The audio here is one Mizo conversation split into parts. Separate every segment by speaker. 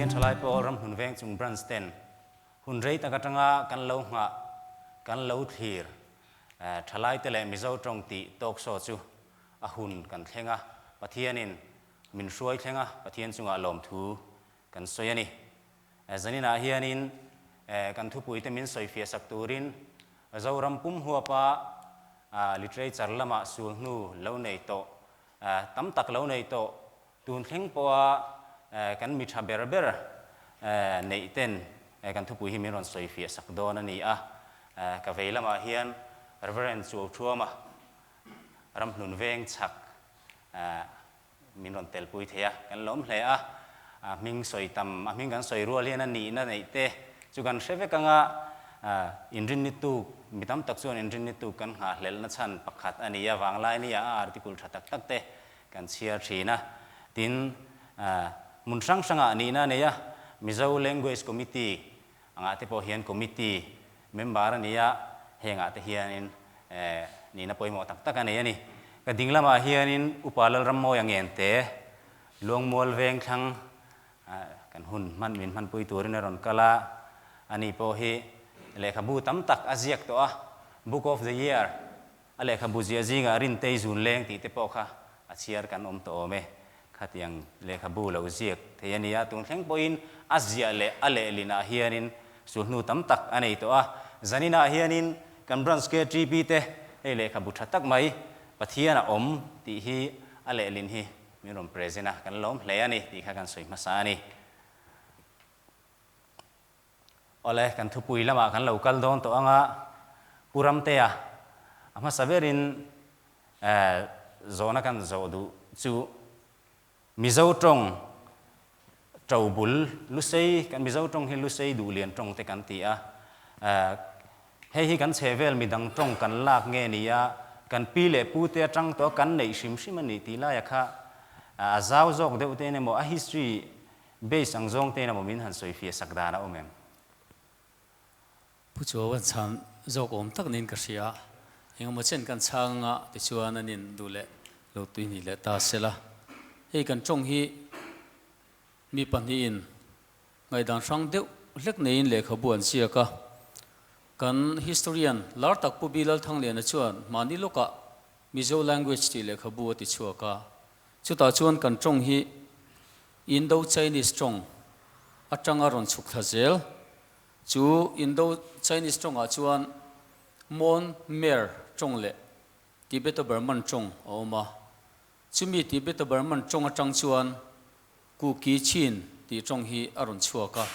Speaker 1: Kristian Thalai Pawl Ramhlun Vengchung Branch ten hun rei tak atanga kan lo nghah, kan lo thlir Thalaite leh Mizo tawng tih talk show chu a hun kan thleng a, Pathianin min hruai thleng a, Pathian chungah lawmthu kan sawi a ni. Zaninah hianin kan thupuite min sawifiah sak turin Zoram pum huapa literature lama sul hnu lo nei tawh, tam tak lo nei tawh, tun thleng pawha kan mi tha ber ber neih ten kan thupui hi min rawn sawifiah sak dawn a ni a. Ka vei lamah hian Reverend Chuauthuama Ramhlun Veng chhak Min rawn telpui thei a, kan lawm hle a, a hming sawi tam, a hming kan sawi rual hian a nihna neih te chu kan hre vek ang a, inrinni tuk, mi tam tak chuan inrinni tuk kan nghahhlelhna chhan pakhat a ni a, vanglai nia a article tha tak tak te kan chhiar thin a, tin, hmun hrang hrangah nihna a nei a, Mizo Language Committee angah te pawh hian committee member a ni a, hengah te hianin nihna pawimawh tak tak a nei a ni. Ka ding lamah hianin Upa Lalrammawia Ngente, Luangmual Vengthlang kan hun hman min hmanpui turin a rawn kal a, ani pawh hi lehkhabu tam tak a ziak tawh a, Book of the Year A lehkhabu ziah zingah Rintei zun leng tih te pawh kha a chhiar kan awm tawh awm e. Khatiang lehkhabu lo ziak thei a ni a, tun thleng pawhin a ziah leh a lehlinah hianin sulhnu tam tak a nei tawh a. Zaninah hianin kan Branch KTP te hei lehkhabu tha tak mai Pathian a awm tih hi a lehlin hi min rawn present a, kan lawm hle a ni tih kha kan sawi hmasa a ni. Awle, kan thupui lamah kan lo kal dawn tawh ang a, Pu Ramtea, a hmasa berin zawhna kan zawh duh chu Mizo tawng to bul Lusei, kan Mizo tawng hi Lusei duhlian tawng te kan ti a, hei hi kan chhe vel midang tawng kan lak nge ni a, kan pi leh pu te atang tawh a kan neih hrim hrim a nih tih laia kha a zau zawk deuh te emaw a history Base ang zawng te in emaw min han sawi fiah sak dan a awm em?
Speaker 2: Pu Chuau an chhang zawk awm tak niin ka hria. Engemaw chen kan chhang anga tichuan an in duh leh lo tui hnih leh ta sela. Hei kan tawng hi mi pahnihin ngaihdan hrang deuh hlek neiin lehkhabu an ziak a. Kan historian lar tak Pu Bilal Thangliana chuan mahni lawkah Mizo language tih lehkhabu a ti chhuak a. Chutah chuan kan tawng hi Indo-Chinese tawng atanga rawn chhuk thla zel. Chu Indo-Chinese tawngah chuan Mon Mer tawng leh Tibeto-Burman tawng a awm a. Chumi Tibeto-Burman tawng atang chuan Kuki-Chin tih tawng hi a rawn chhuak a.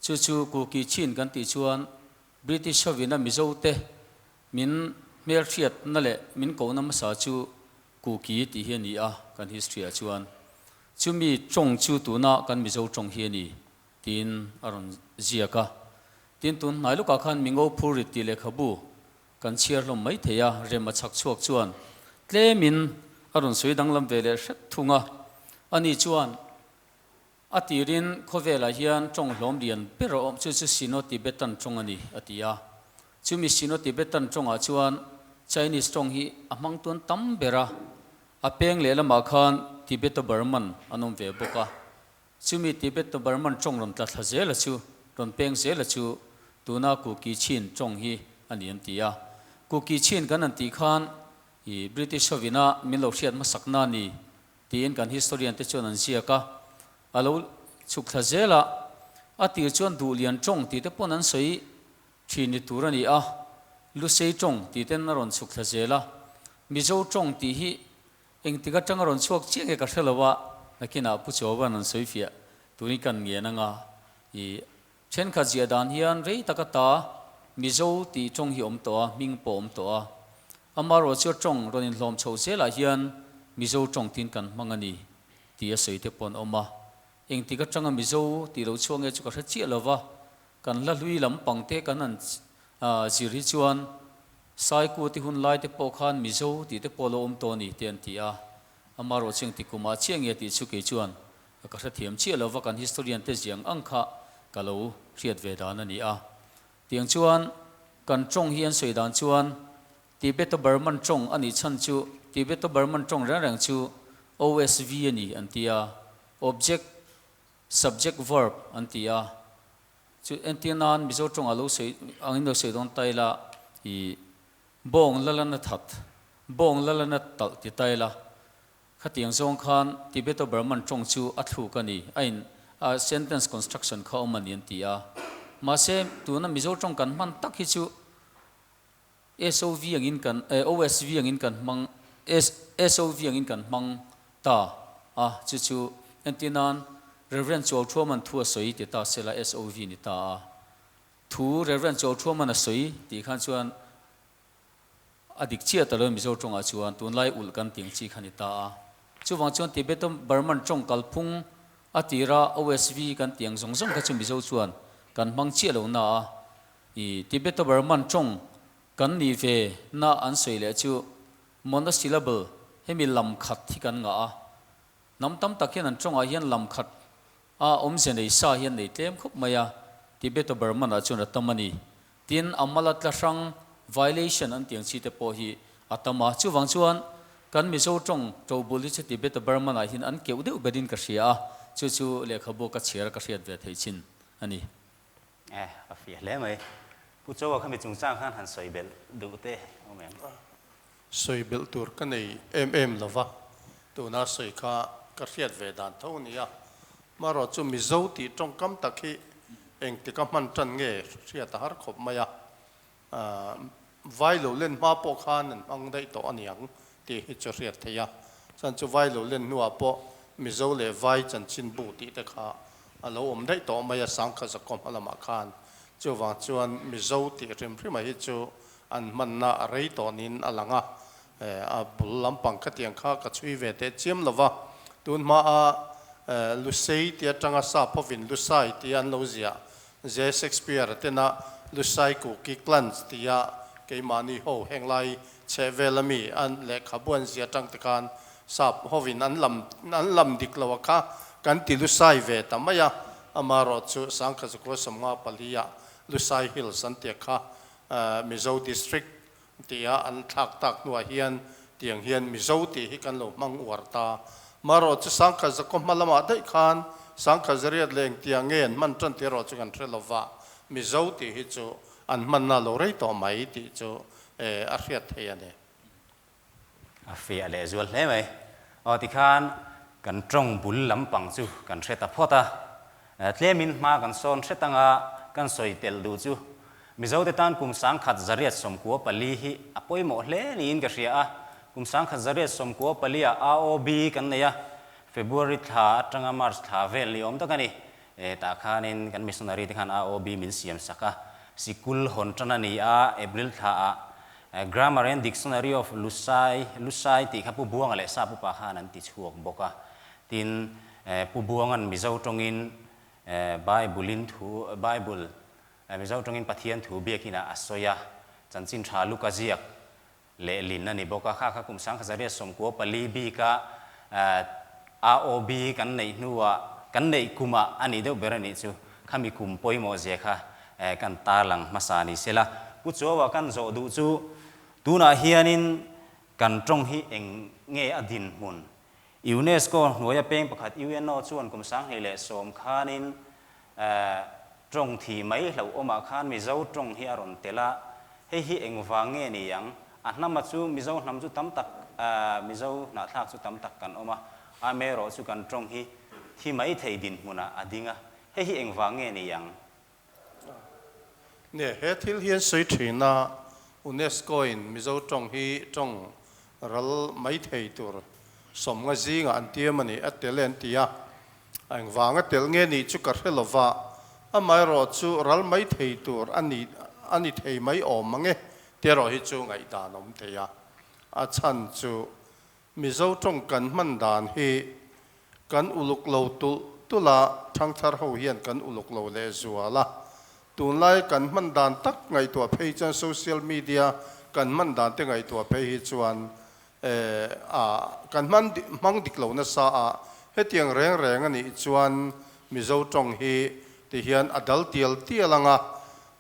Speaker 2: Chu chu Kuki-Chin kan tih chuan British hovina Mizote min hmelhriatna leh min kohna hmasa chu Kuki tih hi a ni a, kan history ah chuan chumi tawng chu tuna kan Mizo tawng hi a ni tiin a rawn ziak a. Tin, tun hnai lawkah khan Mingo Phurit tih lehkhabu kan chhiar hlawm mai thei a, rem a chhak chhuak chuan tlemin a rawn sawi danglam ve leh hret thung a. Ani chuan a tirin khawvelah hian tawng hlawm lian ber a awm, chu chu Sino-Tibetan tawng a ni a ti a. Chumi Sino-Tibetan tawngah chuan Chinese tawng hi a hmang tuan tam ber a, a peng lehlamah khan Tibeto-Burman an awm ve bawk a. Chumi Tibeto-Burman tawng rawn tla thla zela chu, rawn peng zela chu tuna Kuki-Chin tawng hi a ni an ti a. Kuki-Chin kan han tih khan i British hovina min lo hriat hmasakna a ni tiin kan historian te chuan an ziak a. A lo chhuk thla zel a, a tir chuan duhlian tawng tih te pawn an sawi Thin ni tur a ni a, Lusei tawng tih ten a rawn chhuk thla zel a, Mizo tawng tih hi engtik atang a rawn chhuak chiah nge ka hre lo a, nakinah Pu Chawavan an sawi fiah turin kan ngen anga i thenkhat ziah dan hian rei tak ata Mizo tih tawng hi awm tawh a, hming pawh awm tawh a, amaherawhchu a tawng rawn inhlawm chhoh zelah hian Mizo tawng tin kan hmang a ni tih a sawi te pawh an awm a, engtik atanga Mizo tih lo chhuak nge chu ka hre chiah lo va. Kan la hlui lam pang te kan han zir hi chuan Saiku te hun lai te pawh khan Mizo tih te pawh lo awm tawh a ni te an ti a, amaherawh chu engti kumah chiah nge tih chu kei chuan ka hrethiam chiah lo va, kan historian te ziang ang kha ka lo hriat ve dan a ni a. Tiang chuan kan tawng hi an sawi dan chuan Tibeto-Burman tawng a nih chhan chu Tibeto-Burman tawng reng reng chu OSV a ni an ti a, Object. Subject verb an ti a, chu entir nan Mizo tawngah lo sawi angin lo sawi dawn ta ila i bawng lalana that, bawng lalana talh ti ta ila khatiang zawng khan Tibeto-Burman tawng chu a thluk a ni, a in a sentence construction kha awm a ni an ti a. Mahse tuna Mizo tawng kan hman tak hi chu SOV angin kan OSV angin kan hmang SOV angin kan hmang ta a, chu chu entir nan Rev. Chuauthuaman thu a sawi ti ta sela SOV ni ta a, thu Rev. Chuauthuaman a sawi tih khan chuan a dik chiah ta lo Mizo tawngah chuan tunlai ulh kan tih ang chi kha ni ta a, chuvang chuan Tibetan Burman tawng kalphung a tira OSV kan tih ang zawng zawng kha chu Mizo chuan kan hmang chiah lo na a. I Tibeto-Burman tawng kan nih ve na an sawi leh chu monosyllable hemi lam khat hi kan ngah a. Hnam tam tak hian an tawngah hian lam khat a awmze nei sa hian nei tlem khawp mai a, Tibeto-Burman ah chuan a tam a ni. Tin, a mala tla hrang, violation an tih ang chi te pawh hi a tam a. Chuvang chuan kan Mizo tawng tobul hi chu Tibeto-Burman ah hian an keuh deuh berin ka hria a, chu chu lehkhabu ka chhiar a ka hriat ve theih chin a ni.
Speaker 1: Eh, a fiah hle mai. Pu Choa kha mi chungchang khan han sawi belh duh te awm em?
Speaker 3: Sawi belh tur ka nei em em lo va, tuna sawi kha ka hriat ve dan tho a nia. Marawh chu Mizo tih tawngkam tak hi engtik a hman tan nge hriat a har khawp mai a. Vai lo len hma pawh khan an hmang daih tawh a niang tih hi chu hriat theih a. Chuan chu vai lo len hnuah pawh Mizo leh Vai chanchinbu tih te kha a lo awm daih tawh mai a, Sangkha Zakawm hma lamah khan. Chuvang chuan Mizo tih hrim hrima hi chu an hmanna a rei tawh niin a lang a. A bul lampang khatiang kha ka chhui ve teh chiam lo va. Tun hmaa Lusei tih atanga sap hovin Lusai tia an lo ziah J. Shakespeare-a tena Lusai Kuki Clans tia keimahni ho henglai chheh vel ami an lehkhabu an zia atang te khan sap hovin an lam an lam dik lo a kha kan ti Lusai ve ta mai a, amaherawh chu Sangkha Zakua 54 ah Lusai Hills an tia kha Mizo District tia an thlak tak hnuah hian tiang hian Mizo tih hi kan lo hmang uar ta. Marawh chu Sangkhat Zakaw hma lamah daih khan Sangkhat Zariat leh engtia nge an hman tan tih erawh chu kan hre lova, Mizo tih hi chu an hmanna lo rei tawh mai tih chu a hriat theih a ni.
Speaker 1: A fiah leh zual hle mai. Aw tikhan kan tawng bul lampang chu kan hre ta phawt a, tlemin hma kan sawn hret anga kan sawi telh duh chu Mizote tan kum 1994 hi a pawimawh hle niin ka hria a, kum 1994 ah AOB kan nei a, February thla atanga March thla vel ni awm tak a ni. Tah khanin kan missionary te khan AOB min siam sak a, sikul hawn tan a ni a, April thla ah Grammar and Dictionary of Lusai, Lusai tih kha Pu Buanga leh Sa Pupa khan an ti chhuak bawk a. Tin, Pu Buanga'n Mizo tawngin Bible-in thu, Bible, Mizo tawngin Pathian thu biakinah a sawi a, chanchin tha Luka ziak lehlin a ni bawk a. Kha kha kum 1994 bika AOB kan neih hnuah, kan neih kumah a nih deuh ber a nih chu. Khami kum pawimawh zia kha kan tarlang hmasa ni sela. Pu Chuaua kan zawh duh chu tunah hianin kan tawng hi eng nge a dinhmun? UNESCO hnuaia peng pakhat UNO chuan kum 2010 khanin tawng thi mai hlauhawmah khan Mizo tawng hi a rawn tel a, hei hi engvang nge ni ang? A hnama chu Mizo hnam chu tam tak, Mizo hnahthlak chu tam tak kan awm a, amaherawh chu kan tawng hi thi mai thei dinhmunah a ding a, hei hi engvang nge ni ang?
Speaker 3: Ne, he thil hian sawi thin a, UNESCO in Mizo tawng hi tawng ral mai thei tur sawmnga zingah an tiam a ni, a tel e an ti a. Engvanga tel nge nih chu ka hre lo va, amaherawh chu ral mai thei tur a ni a ni thei mai awm ang e ti erawh hi chu ngaihdan awm thei a. A chhan chu Mizo tawng kan hman dan hi kan uluk lo tulh tulh a, thangthar ho hian kan uluk lo leh zual a. Tunlai kan hman dan tak ngaihtuah phei chuan social media kan hman dan te ngaihtuah phei hi chuan a kan hman hmang dik lo nasa a, hetiang reng reng a nih chuan Mizo tawng hi ti hian a dal tial tial ang a,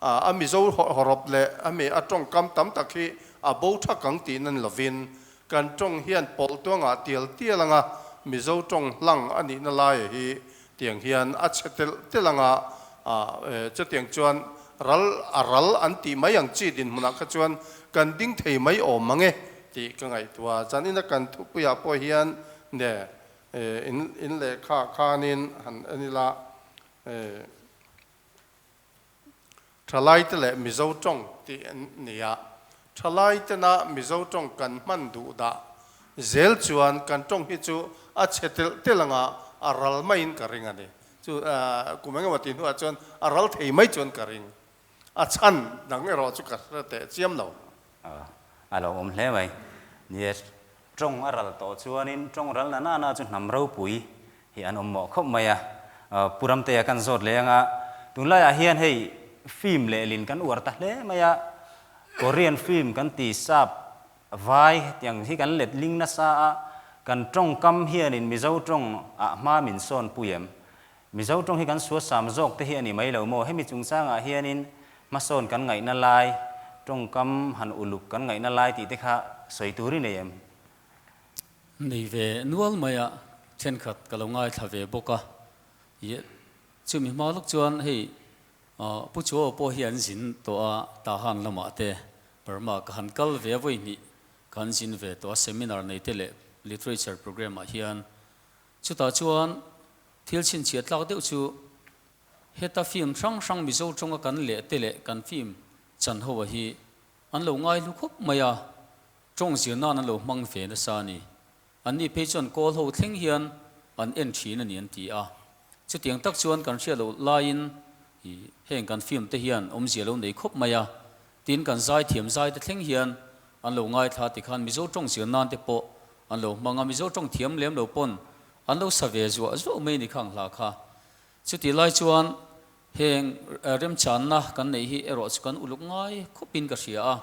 Speaker 3: a Mizo hawrawp leh a mi a tawngkam tam tak hi a bo thak ang tih nan lovin kan tawng hian pawlh tuangah tial tial ang a, Mizo tawng hlang a nihna laia hi Tiang hian a chhe telh telh anga chutiang chuan ral a ral an tih mai ang chi dinhmunah kha chuan kan ding thei mai awm mang e tih ka ngaihtuah a. Zanina kan thupuiah pawh hian ne in in lehkha khanin han en ila Thalaite leh Mizo tawng tih an ni a, thalaitena Mizo tawng kan hman duh dah zel chuan kan tawng hi chu a chhe telh telh anga a ral maiin ka ring a ni. Chu kum engemaw tih hnuah chuan a ral thei mai chuan ka ring. A chhan dang erawh chu ka hre teh chiam lo.
Speaker 1: A lo awm hle mai. Ni e, tawng a ral tawh chuanin tawng ral na na na chu hnam ropui hi an awm mawh khawp mai a. Pu Ramtea kan zawt leh anga tunlaiah hian hei film lehlin kan uar ta hle mai a, Korean film kan ti sap vai hetiang hi kan let ling nasa a, kan tawngkam hianin Mizo tawng ah hma min sawn pui em? Mizo tawng hi kan suasam zawk te hi a ni mai lo maw? Hemi chungchangah hianin hmasawn kan ngaihna lai, tawngkam han uluk kan ngaihna lai tih te kha sawi tur i nei em?
Speaker 2: Nei ve nual mai a, thenkhat ka lo ngaithla ve bawk a, ih chumi hma lawk chuan hei Pu Chuaua pawh hi an zin tawh a, Tahan lamah te Burma ka han kal ve a vawi hnih ka han zin ve tawh a seminar nei te leh literature programme ah hian chutah chuan thil chhinchhiah tlak deuh chu heta film hrang hrang Mizo tawnga kan leh te leh kan film chan ho a hi an lo ngaihlu khawp mai a. Tawng zir nan an lo hmang ve nasa a ni. Anni phei chuan kawl ho thleng hian an en thin a ni an ti a. Chutiang tak chuan kan hriat loh laiin i heng kan film te hian awmzia lo nei khawp mai a. Tin kan zai thiam zai te thleng hian an lo ngaithla tikhan Mizo tawng zir nan te pawh an lo hmang a, Mizo tawng thiam lem lo pawn an lo sa ve zuah zuah mai a ni khang hla kha. Chutih lai chuan heng remchanna kan neih hi erawh chu kan uluk ngai khawpin ka hria a.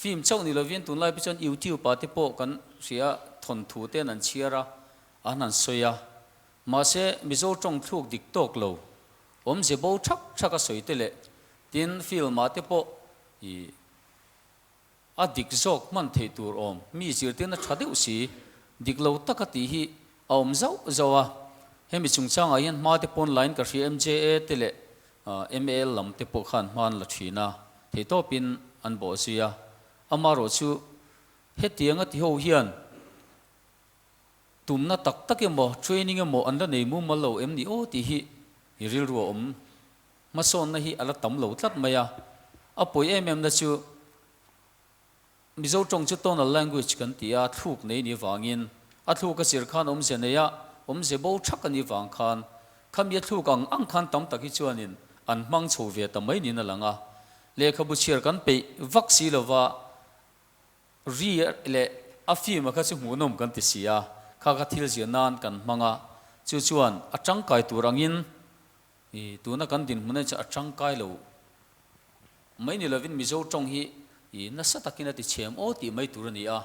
Speaker 2: Film chauh ni lovin tunlai pawh chuan YouTube ah te pawh kan hria thawnthu ten an chhiar a, an han sawi a. Mahse Mizo tawng thluk dik tawk lo, awmze bo thak thak a sawi te leh tin film ah te pawh ih a dik zawk hman theih tur awm mi zirtirna tha deuh si dik lo taka tih hi a awm zauh zauh a. Hemi chungchangah hian hma te pawn lain ka hria MJA te leh MAL lam te pawh khan hma an la thin a, theihtawpin an bawh zui a. Amaherawh chu hetianga ti ho hian tumna tak tak emaw training emaw an la nei mumal lo em ni aw tih hi i rilru a awm. Hmasawnna hi a la tam lo tlat mai a. A pawi em em na chu Mizo tawng chu tonal language kan ti a, thluk nei ni vangin a thluk a zir khan awmze nei a, awmze bo thak a nih vang khan khami a thluk ang ang khan tam tak hi chuanin an hmang chho ve ta mai niin a lang a. Lehkhabu chhiar kan peih vak si lova ri leh a film a kha chu hmuhnawm kan ti si a, kha kha thil zir nan kan hmang a, chu chuan a tangkai tur angin I tuna kan dinhmun hi chu a tangkai lo mai ni lovin Mizo tawng hi i nasa takin a ti chhem aw tih mai tur a ni a.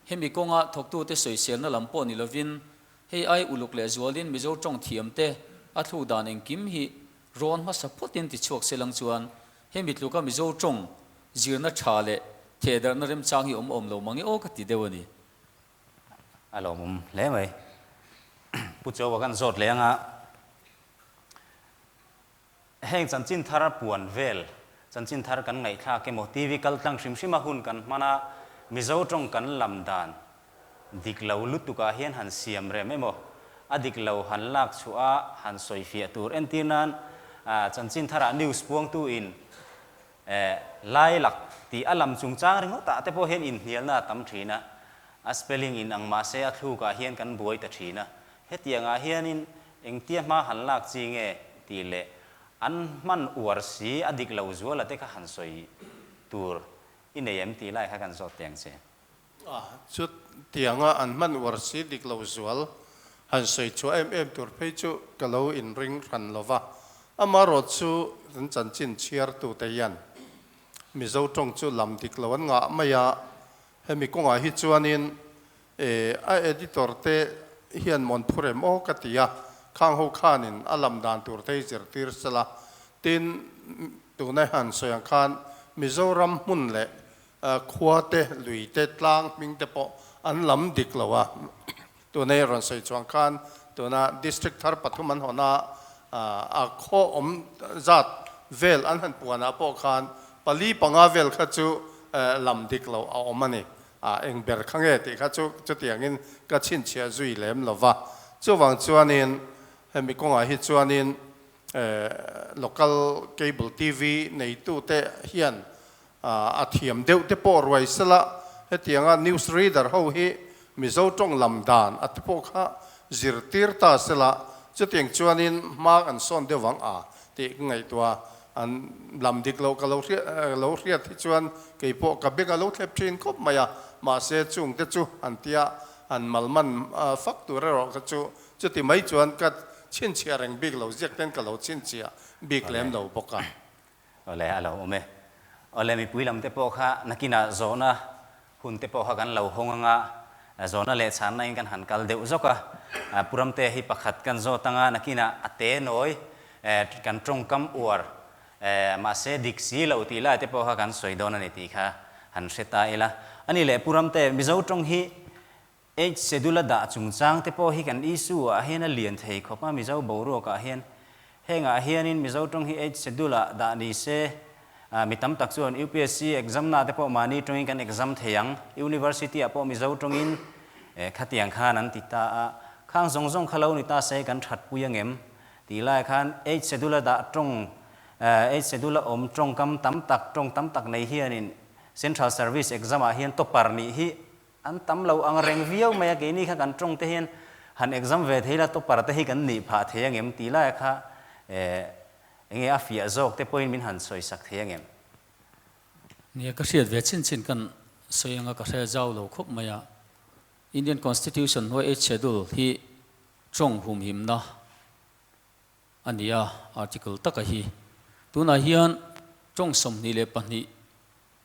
Speaker 2: Hemi kawnga thawktute sawiselna lam pawh ni lovin hei ai uluk leh zualin Mizo tawng thiamte a thluk dan engkim hi rawn hmasa phawtin ti chhuak se lang chuan hemi tluka Mizo tawng zirna tha leh thehdarhna remchang hi awm awm lo mange aw ka ti deuh a ni.
Speaker 1: A lawmawm hle mai. Pu Chaua kan zawt leh anga. Heng chanchin thar puan vel, chanchin thar kan ngaihthlak emaw, TV kal tlang hrim hrim a hun kan hman a, Mizo tawng kan lam dan dik lo lutuk ah hian han siam rem emaw, a dik lo han lak chhuah a han sawi fiah tur entir nan chanchin thar ah news puangtu in Lailak tih a lam chungchang ringawt ah te pawh hian inhnialna a tam thin a, a spelling in ang mahse a thluk ah hian kan buai ta thin a, Hetiang ah hianin engtia hma han lak chi nge tih leh an hman uar si a dik lo zuala te kha han sawi tur i nei em tih lai kha kan zawt teh ang che.
Speaker 3: A, chutianga an hman uar si dik lo zual han sawi chhuah em em tur phei chu ka lo inring hran lo va, amaherawh chu kan chanchin chhiartute hian Mizo tawng chu lam dik lo an ngah mai a, hemi kawngah hi chuanin E, a editor te hian mawn phur em aw ka ti a, khang ho khanin a lam dan tur te hi zirtir sela, tin tuna han sawi ang khan Mizoram hmun leh khua te, lui te, tlang hming te pawh an lam dik lo a, tuna i rawn sawi chuang khan Tuna District thar pathum an hawn a, a khaw awm zat vel an han puanah pawh khan pali panga vel kha chu lam dik lo a awm a ni. A eng ber kha nge tih kha chu chutiangin ka chhinchhiah zui lem lo va. Chuvang chuanin hemi kawngah hi chuanin local cable TV neitute hian A thiam deuh te pawh ruai sela, hetianga news reader ho hi Mizo tawng lam dan a te pawh kha zirtir ta sela, chutiang chuanin hma kan sawn deuh vang a tih ka ngaihtuah a, an lam dik loh ka lo lo hriat hi chuan kei pawh ka beng a lo thlep thin khawp mai a, mahse chung te chu an tia an malman fak tur erawh kha chu chuti mai chuan ka chhinchhiah reng bik lo ziak ten ka lo chhinchhiah bik lem lo bawk a.
Speaker 1: Awle, a lo awm e. Awle, mipui lam te pawh kha nakinah zawhna hun te pawh kha kan lo hawng anga, zawhna leh chhanna in kan han kal deuh zawk a. Pu Ramte hi pakhat kan zawt anga, nakinah a te nawi kan tawngkam uar, mahse dik si lo tih lai te pawh kha kan sawi dawn a ni tih kha han hre ta ila. A ni leh Pu Ramte, Mizo tawng hi Eighth Schedule a dah chungchang te pawh hi kan issue ah hian a lian thei khawp a, Mizo boruak ah hian. Hengah hianin Mizo tawng hi Eighth Schedule ah dah ni se, mi tam tak chuan UPSC exam na te pawh mahni tawngin kan exam thei ang, University ah pawh Mizo tawngin khatiang khan an ti ta a, khang zawng zawng kha lo ni ta se kan that pui angem tih lai khan Eighth Schedule a dah tawng, Eighth Schedule a awm tawngkam tam tak, tawng tam tak nei hianin Central Service exam ah hian topper nih hi An tam lo ang reng viau mai a, keini kha kan tawng te hian han exam ve thei la topper te hi kan nih phah thei angem tih laia kha eh enge a fiah zawk te pawhin min han sawi sak thei angem?
Speaker 2: Nia ka hriat ve chin chin kan sawi anga ka hre zau lo khawp mai a, Indian Constitution hnuai Eighth Schedule hi tawng humhimna a ni a, article taka hi tunah hian tawng 22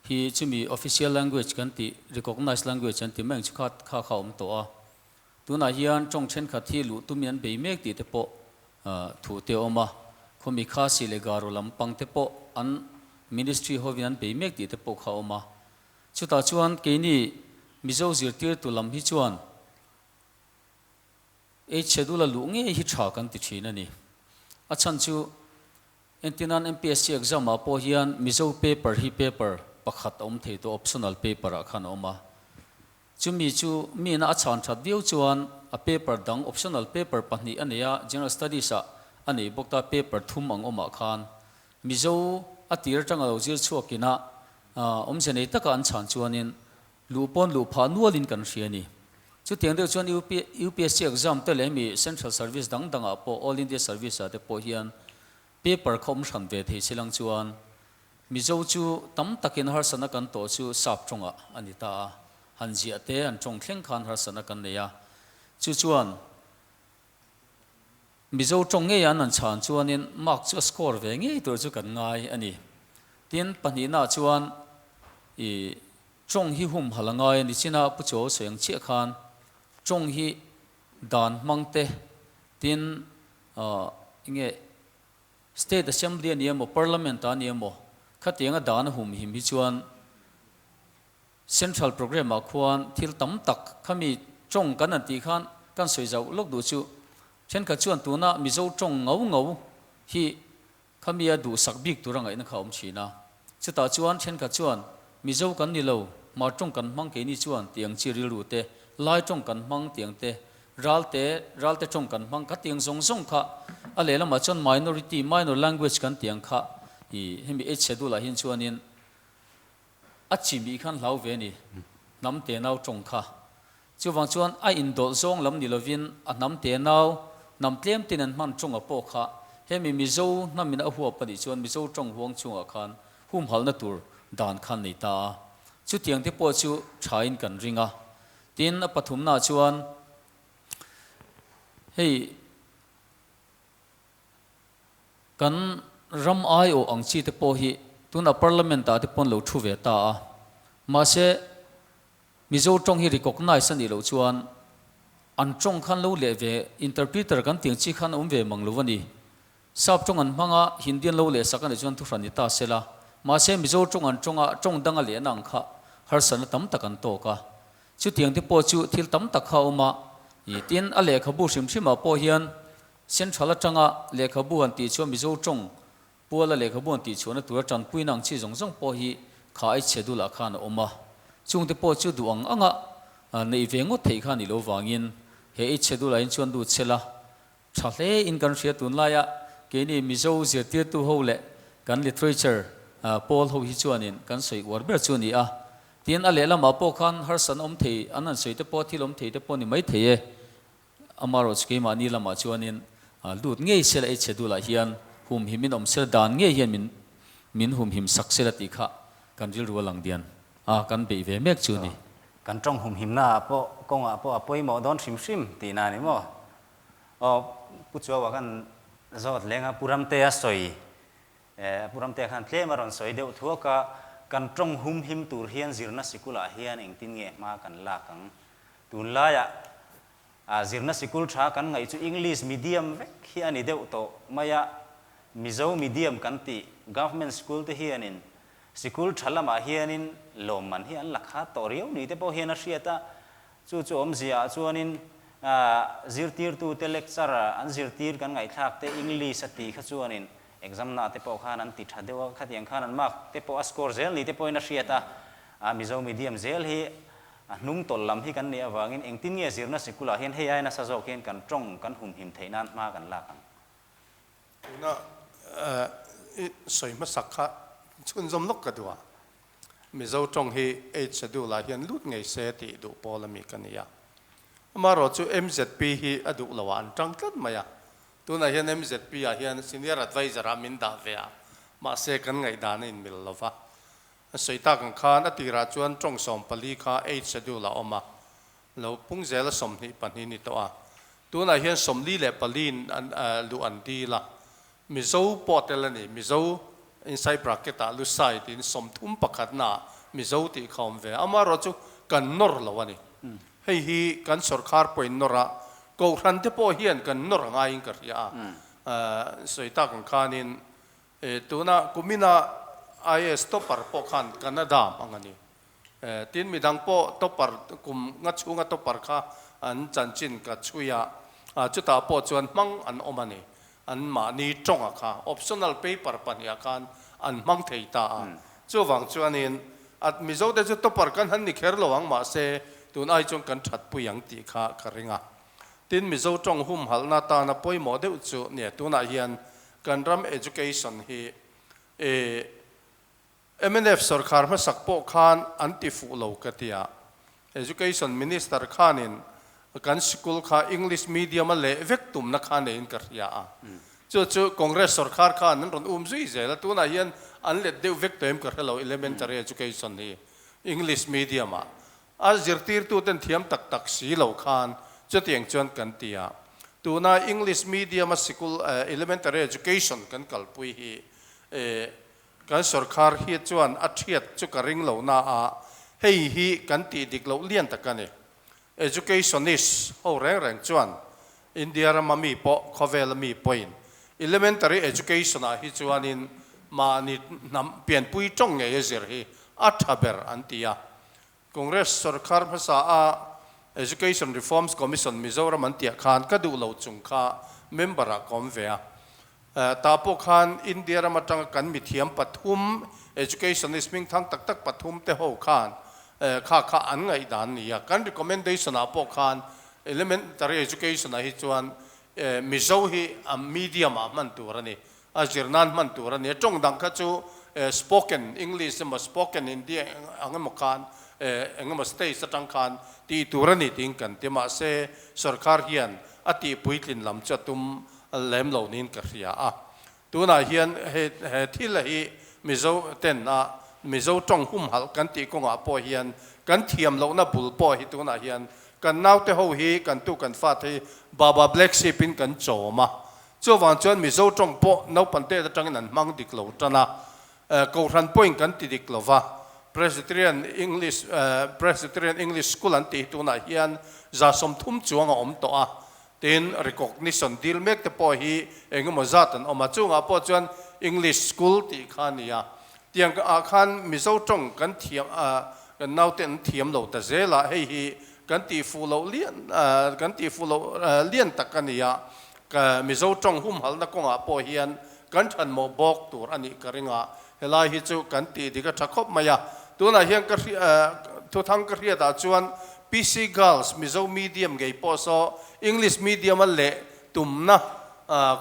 Speaker 2: Hi chumi official language kan tih, recognized language an ti mai ang chu kha kha kha a awm tawh a. Tunah hian tawng thenkhat hi luh tumin an bei mek tih te pawh thu te a awm a. Khawmi Khasi leh Garo lam pang te pawh an ministry hovin an bei mek tih te pawh kha a awm a. Chutah chuan keini Mizo zirtirtu lam hi chuan Eighth Schedule a luh ngei hi tha kan ti thin a ni. A chhan chu Entinan MPSC exam ah pawh hian Mizo paper hi paper pakhat a awm thei tawh optional paper ah khan a awm a. Chumi chu mi ina a chhan that viau chuan a paper dang optional paper pahnih a nei a, General Studies ah a nei bawk ta paper thum ang awm ah khan Mizo a tir atanga lo zir chhuak ina awmze nei taka an chhan chuanin luh pawn luh phah nualin kan hria a ni. Chutiang deuh chuan UPSC exam te leh hemi Central Service dang dangah pawh All India Service ah te pawh hian paper kha awm hran ve thei silang chuan Mizo chu tam takin harsatna kan tawh chu sap tawngah a ni ta a, han ziah te an tawng thleng khan harsatna kan nei a. Chu chuan Mizo tawng ngei an han chhan chuanin mark chu a score ve ngei tur chu kan ngai a ni. Tin, pahnihnaah chuan i tawng hi humhalh a ngai a ni. China Pu Chaw sawi ang chiah khan tawng hi dan hmang te, tin enge State Assembly a ni emaw Parliament ah a ni emaw khatianga dan a humhim hi chuan Central Programme ah khuan thil tam tak khami tawng kan han tih khan kan sawi zauh lawk duh chu thenkhat chuan tuna Mizo tawng ngau ngau hi khami a duhsak bik tur a ngaihna kha a awm thin a. Chutah chuan thenkhat chuan Mizo kan ni lo, Hmar tawng kan hmang keini chuan tiang chi rilru te, Lai tawng kan hmang tiang te, Ralte, Ralte tawng kan hmang kha tiang zawng zawng kha a lehlamah chuan minority, minor language kan tiang kha i hemi Eighth Schedule ah hian chuanin A chimih khan hlau ve a ni, hnam te nau tawng kha. Chuvang chuan a indawlh zawng lam ni lovin a hnam te nau, hnam tlem tin an hman tawnga pawh kha hemi Mizo hnamin a huap a nih chuan Mizo tawng huang chungah khan humhalhna tur dan khan nei ta a. Chutiang te pawh chu thain kan ring a. Tin, a pathumnaah chuan hei Kan ram aiawh ang chi te pawh hi tunah Parliament ah te pawn lo thu ve ta a, mahse Mizo tawng hi recognise a nih loh chuan an tawng khan lo leh ve, interpreter kan tih ang chi khan a awm ve mang lo a ni. Sap tawng an hmang a, Hindi an lo leh sak a nih chuan thuhran ni ta sela, mahse Mizo tawng an tawng a, tawng dang a lehna ang kha harsatna tam tak an tawk a. Chutiang te pawh chu thil tam tak kha a awm a, I tin, a lehkhabu hrim hrimah pawh hian Central atanga lehkhabu han tih chuan Mizo tawng puala lehkhabu han tih chhuahna tura tanpuina ang chi zawng zawng pawh hi kha ai chhe dulah khan a awm a. Chungte pawh chu duh ang anga neih ve ngawt theih kha a nih loh vangin he ei chhe dulah hian chuan lut sela Tha hle in kan hria tunlaia keini Mizo zirtirtu ho leh kan literature pawl ho hi chuanin kan sawi uar ber chu a ni a. Tin, a lehlamah pawh khan harsatna awm thei an han sawi te pawh thil awm thei te pawh ni mai thei e. Amaherawhchu keimahni lamah chuanin lut ngei sela ei chhe dulah hian humhim in awm sela dan ngei hian min min humhim sak sela tih kha kan rilru a lang dian a, kan beih ve mek chu a ni.
Speaker 1: Kan tawng humhimnaah pawh kawngah pawh a pawimawh dawn hrim hrim tihna a ni maw? Aw, Pu Chuaua khan zawt leng a, Pu Ramtea sawi, eh, Pu Ramtea khan tlem a rawn sawi deuh thuak a, kan tawng hum him tur hian zirna sikulah hian engtin nge hma kan lak ang? Tunlaiah ah zirna sikul tha kan ngaih chu English medium vek hi a ni deuh tawh mai a, Mizo medium kan tih government school te hianin sikul tha lamah hianin lawmman hi an la khat tawh riau ni te pawh hian a hriat a, Chu chu awmzia ah chuanin zirtirtute lecture an zirtir kan ngaihthlak te English a tih kha chuanin exam na te pawh khan an ti tha deuh a, khatiang khan an mark te pawh a score zel ni te pawhin a hriat a, a Mizo medium zel hi a hnung tawlh lam hi kan nih avangin engtin nge zirna sikulah hian hei ai nasa zawk hian kan tawng kan humhim theih nan hma kan lak ang.
Speaker 3: Tuna i sawi hmasak kha chhunzawm lawk ka duh a. Mizo tawng hi Eight Schedule ah hian lut ngei se tih duh pawl a mi ka ni a. Amaherawh chu MZP hi a duh lo ah an tang tlat mai a. Tunah hian MZP ah hian Senior Adviser ah min dah ve a, mahse kan ngaihdan a inmil lo va. A sawi tak ang khan a tirah chuan tawng 14 kha Eight Schedule ah awm a, lo pung zela 22 ni tawh a. Tunah hian 44 in an luh an dil a, Mizo pawh tel a ni. Mizo inside bracket ah Lusai tiin 31 na ah Mizo tih kha awm ve a. Amaherawh chu kan nawr lo a ni. Hei hi kan sawrkhar pawhin nawr a, Kohhran te pawh hian kan nawr a ngaiin ka hria a. Sawi tak ang khanin tuna kumina IAS topper pawh khan Canada hmang a ni. Tin midang pawh topper kum nga chhunga topper kha an chanchin ka chhui a, chutah pawh chuan hmang an awm a ni. An mahni tawnga kha optional paper pahniha khan an hmang thei ta a. Chuvang chuanin a Mizote chu topper kan han ni kher lo ang mahse tun ai chuan kan thatpui ang tih kha ka ring a. Tin Mizo tawng humhalhna tana pawimawh deuh chu nia tunah hian kan ram education hi e Mnf sawrkhar hmasak pawh khan an ti fuh lo ka ti a, Education Minister khanin kan sikul kha English medium a leh vek tumna kha neiin ka hria a. Chu chu Congress sawrkhar khan an rawn um zui zel a, tunah hian an let deuh vek tawh em ka hre lo Elementary Education hi English medium ah a zirtirtuten thiam tak tak si lo khan chutiang chuan kan ti a. Tuna English medium a sikul Elementary Education kan kalpui hi Kan sawrkhar hi chuan a thiat chu ka ring lo na a, hei hi kan tih dik loh lian tak a ni. Educationist ho reng reng chuan India rama mi pawh khawvela mi pawhin elementary education ah hi chuanin mahni hnam pianpui tawng ngei a zir hi a tha ber an ti a. Congress sawrkhar hmasa a Education Reforms Commission Mizoram an tiah khan ka duh lo chung kha member ah ka awm ve a. Tah pawh khan India ram atanga kan mithiam pathum educationist hmingthang tak tak pathum te ho khan kha kha an ngaihdan ni a. Kan recommendation ah pawh khan elementary education ah hi chuan Mizo hi a medium ah hman tur a ni. A zir nan hman tur a ni. A tawng dang kha chu spoken English emaw spoken Hindi ang emaw khan eng emaw stage atang khan tih tur a ni tiin kan ti. Mahse sorkar hian a tih puitlin lam chu a tum lem lo niin ka hria a. Tunah hian he he thil a hi Mizo ten a Mizo tawng humhalh kan tih kawngah pawh hian kan thiam lohna bul pawh hi tunah hian kan naute ho hi kan tu kan fate hi Baba Black Sheep in kan chawm a. Chuvang chuan Mizo tawng pawh naupang te atangin an hmang dik lo tan a, Kohhran pawhin kan ti dik lo va, Presbyterian English Presbyterian English School an tih hi tunah hian 30 chuang a awm tawh a, tin recognition dil mek te pawh hi eng emaw zat an awm a, chungah pawh chuan English School tih kha a ni a, tiang ah khan Mizo tawng kan thiam kan naute an thiam lo ta zel a, hei hi. kan tihfuh loh lian kan tihfuh loh lian tak a ni a, Mizo tawng humhalhna kawngah pawh hian kan thanmawh bawk tur a nih ka ring a, helai hi chu kan tih dik a tha khawp mai a. Tunah hian ka thuthang ka hriatah chuan PC Girls Mizo medium ngei pawh saw English medium a leh tumna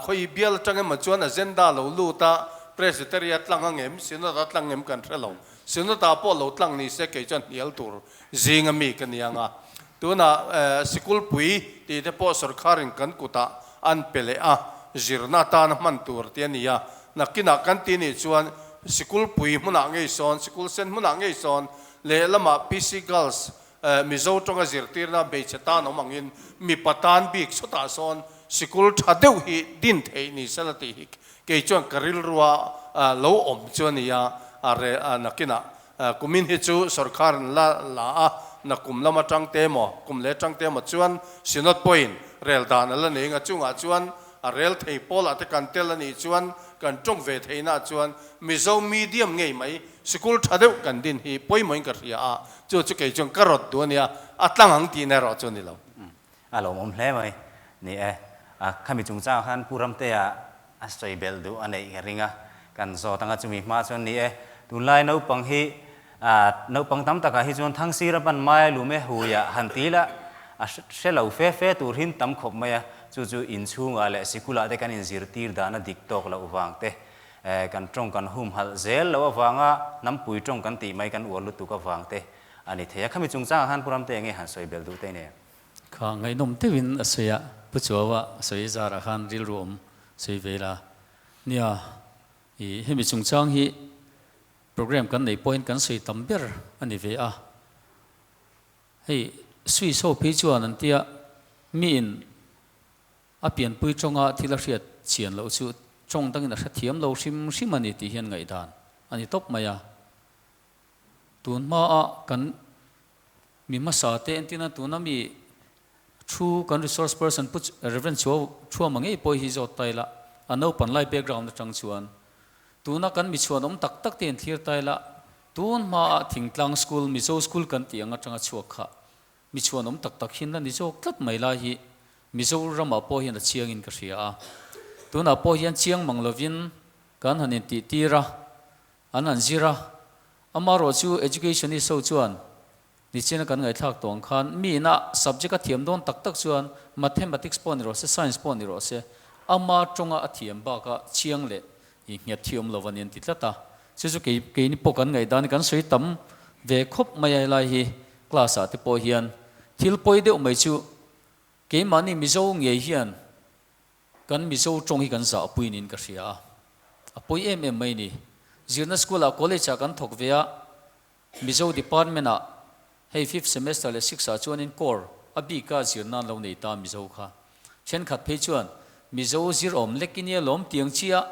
Speaker 3: khawi bial atang emaw chuan agenda lo lut a, Presbytery a tlang angem, Synod a tlang ngem kan hre lo. Synod ah pawh lo tlang ni se kei chuan hnial tur zing a mi ka ni ang a. Tunah sikulpui tih te pawh sorkharin kan kutah an pe leh a, zirna atana hman tur tih a ni a. Nakinah kan ti nih chuan sikulpui hmunah ngei sawn, sikul sen hmunah ngei sawn lehlamah PC Girls Mizo tawnga zirtirna hmeichhe tan awm angin mipa tan bik chhutah sawn sikul tha deuh hi din theih ni sela tih hi kei chuan ka rilrua lo awm chu a ni a, nakinah Kumin hi chu sorkar an la la a, nakum lam atang te emaw, kum leh atang te emaw chuan Synod pawhin rel dan a la nei nga chungah chuan a rel thei pawlah te kan tel a nih chuan kan tawng ve theihna chuan Mizo medium ngei mai sikul tha deuh kan din hi pawimawhin ka hria a, chu chu kei chuan ka rawt duh a nia, a tlang ang tihna erawh chu a ni lo.
Speaker 1: A lawmawm hle mai. Ni e, a khami chungchangah khan Pu Ramtea a sawi belh duh a neih ka ring a, kan zawt anga chumi hma chuan ni e, tunlai naupang hi naupang tam takah hi chuan Thangsira pan mai lume huiah han ti la a hre lo fe fe tur hin tam khawp mai a, chu chu inchhungah leh sikulah te kan inzirtir dan a dik tawk loh vang te, kan tawng kan humhalh zel loh avanga hnampui tawng kan tih mai kan uar lutuk avang te a ni thei a, khami chungchangah khan Pu Ramte enge han sawi belh duh te nia?
Speaker 2: Kha ngaihnawm deuhin a sawi a, Pu Chuaua sawi zarah khan rilru awm sawi ve ila. Nia, i hemi chungchang hi program kan neih pawhin kan sawi tam ber a ni ve a. Hei Swiss ho phei chuan an tia miin a pianpui tawnga thil a hriat chian loh chu tawng dangin a hrethiam lo hrim hrim a ni tih hian ngaihdan a ni tawp mai a. Tun hmaa kan Mi hmasa te entina tuna mi thu kan resource person Pu Rev. Chuau Thuama ngei pawh hi zawt ta ila, a naupan lai background atang chuan tuna kan mi chhuan awm tak tak te in thlir ta ila, tun hmaa thingtlang school, Mizo school kan tih ang atanga chhuak kha mi chhuan awm tak tak hin la ni zawk tlat mai lai hi Mizo ramah pawh hian a chiang in ka hria a. Tunah pawh hian chiang mang lovin kan han intih tir a, An han zir a, amarawh chu educationist ho chuan nichina kan ngaihthlak tawh ang khan mi ina subject a thiam dawn tak tak chuan mathematics pawh ni rawh se, science pawh ni rawh se, ama tawnga a thiam baka chiang leh i nghet hi awm lo a ni an ti tlat a. Chu chu kei keini pawh kan ngaihdan hi kan sawi tam ve khawp mai a helai hi class ah te pawh hian thil pawi deuh mai chu keimahni Mizo ngei hian Kan Mizo tawng hi kan zahpui niin ka hria a, a pawi em em mai ni. Zirna school ah college ah kan thawk ve a, Mizo department ah hei fifth semester leh sixth ah chuanin core a bika zirna an lo nei ta Mizo kha. Thenkhat phei chuan Mizo zir awm lek i nia lawm tiang chiah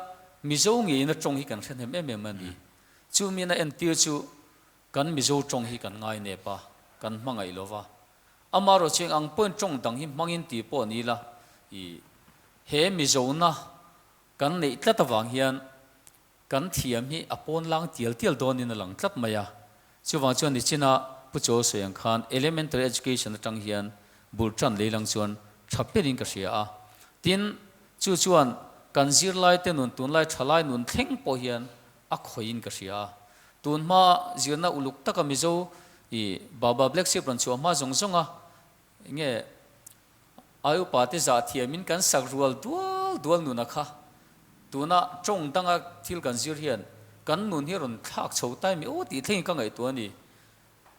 Speaker 2: Mizo ngeiin a tawng hi kan hre hnem em em a ni. Chumiin a entir chu kan Mizo tawng hi kan ngai nep a, kan hmangaih lo va. Amarawh cheng ang pawhin tawng dang hi hmangin tih pawh ni ila, i he Mizona kan neih tlat avang hian kan thiam hi a pawn lang tial tial dawnin a lang tlat mai a. Chuvang chuan nichina Pu Chaw sawi ang khan Elementary Education atang hian bul tan lei lang chuan tha perin ka hria a. Tin, chu chuan kan zirlaite nun tunlai thalai nun thleng pawh hian a khawihin ka hria a. Tun hma zirna uluk taka Mizo i Baba Black Sheep rawn chhuah hma zawng zawng a, enge ai upa te zah thiamin kan sak rual dual dual nuna kha tuna tawng danga thil kan zir hian kan nun hi rawn thlak chho tai mi aw tih thlengin ka ngaihtuah a ni.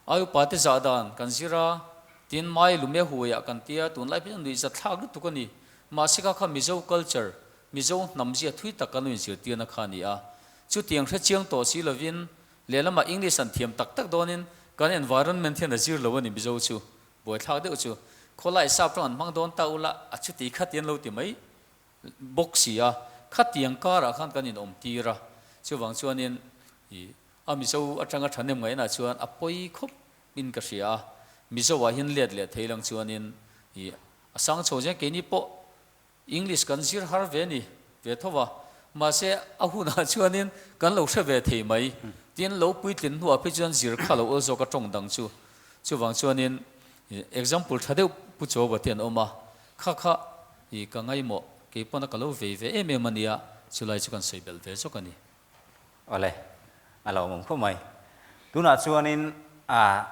Speaker 2: Ai upa te zah dan kan zir a, tin mai lume huaiah kan tia tunlai phei chuan nuihza thlak lutuk a ni. Mahse kha kha Mizo culture, Mizo hnam zia thui tak kan lo inzirtirna kha a ni a. Chutiang hre chiang tawh si lovin lehlamah English an thiam tak tak dawnin kan environment hian a zir lo a ni Mizo chu. Buaithlak deuh chu khawlai sap tawng an hmang dawn ta ula a chuti khati an lo ti mai bawk si a. Khatiang karah khan kan inawm tir a. Chuvang chuanin ih A Mizo atanga thahnem ngaihna chuan a pawi khawp in ka hria a, Mizo ah hian let leh thei lang chuanin i a sang chho zel keini pawh English kan zir har ve ni ve tho va, mahse a hunah chuanin kan lo hre ve thei mai, tin lo puitlin hnuah phei chuan zir kha lo awl zawk a tawng dang chu, chuvang chuanin Example tha deuh Pu Chawa te an awm a, kha kha i ka ngaimawh kei pawn a ka lo vei ve em em a nia, chulai chu kan sawi belh ve zawk a ni.
Speaker 1: Awle, a lo awm khawp mai. Tunah chuanin a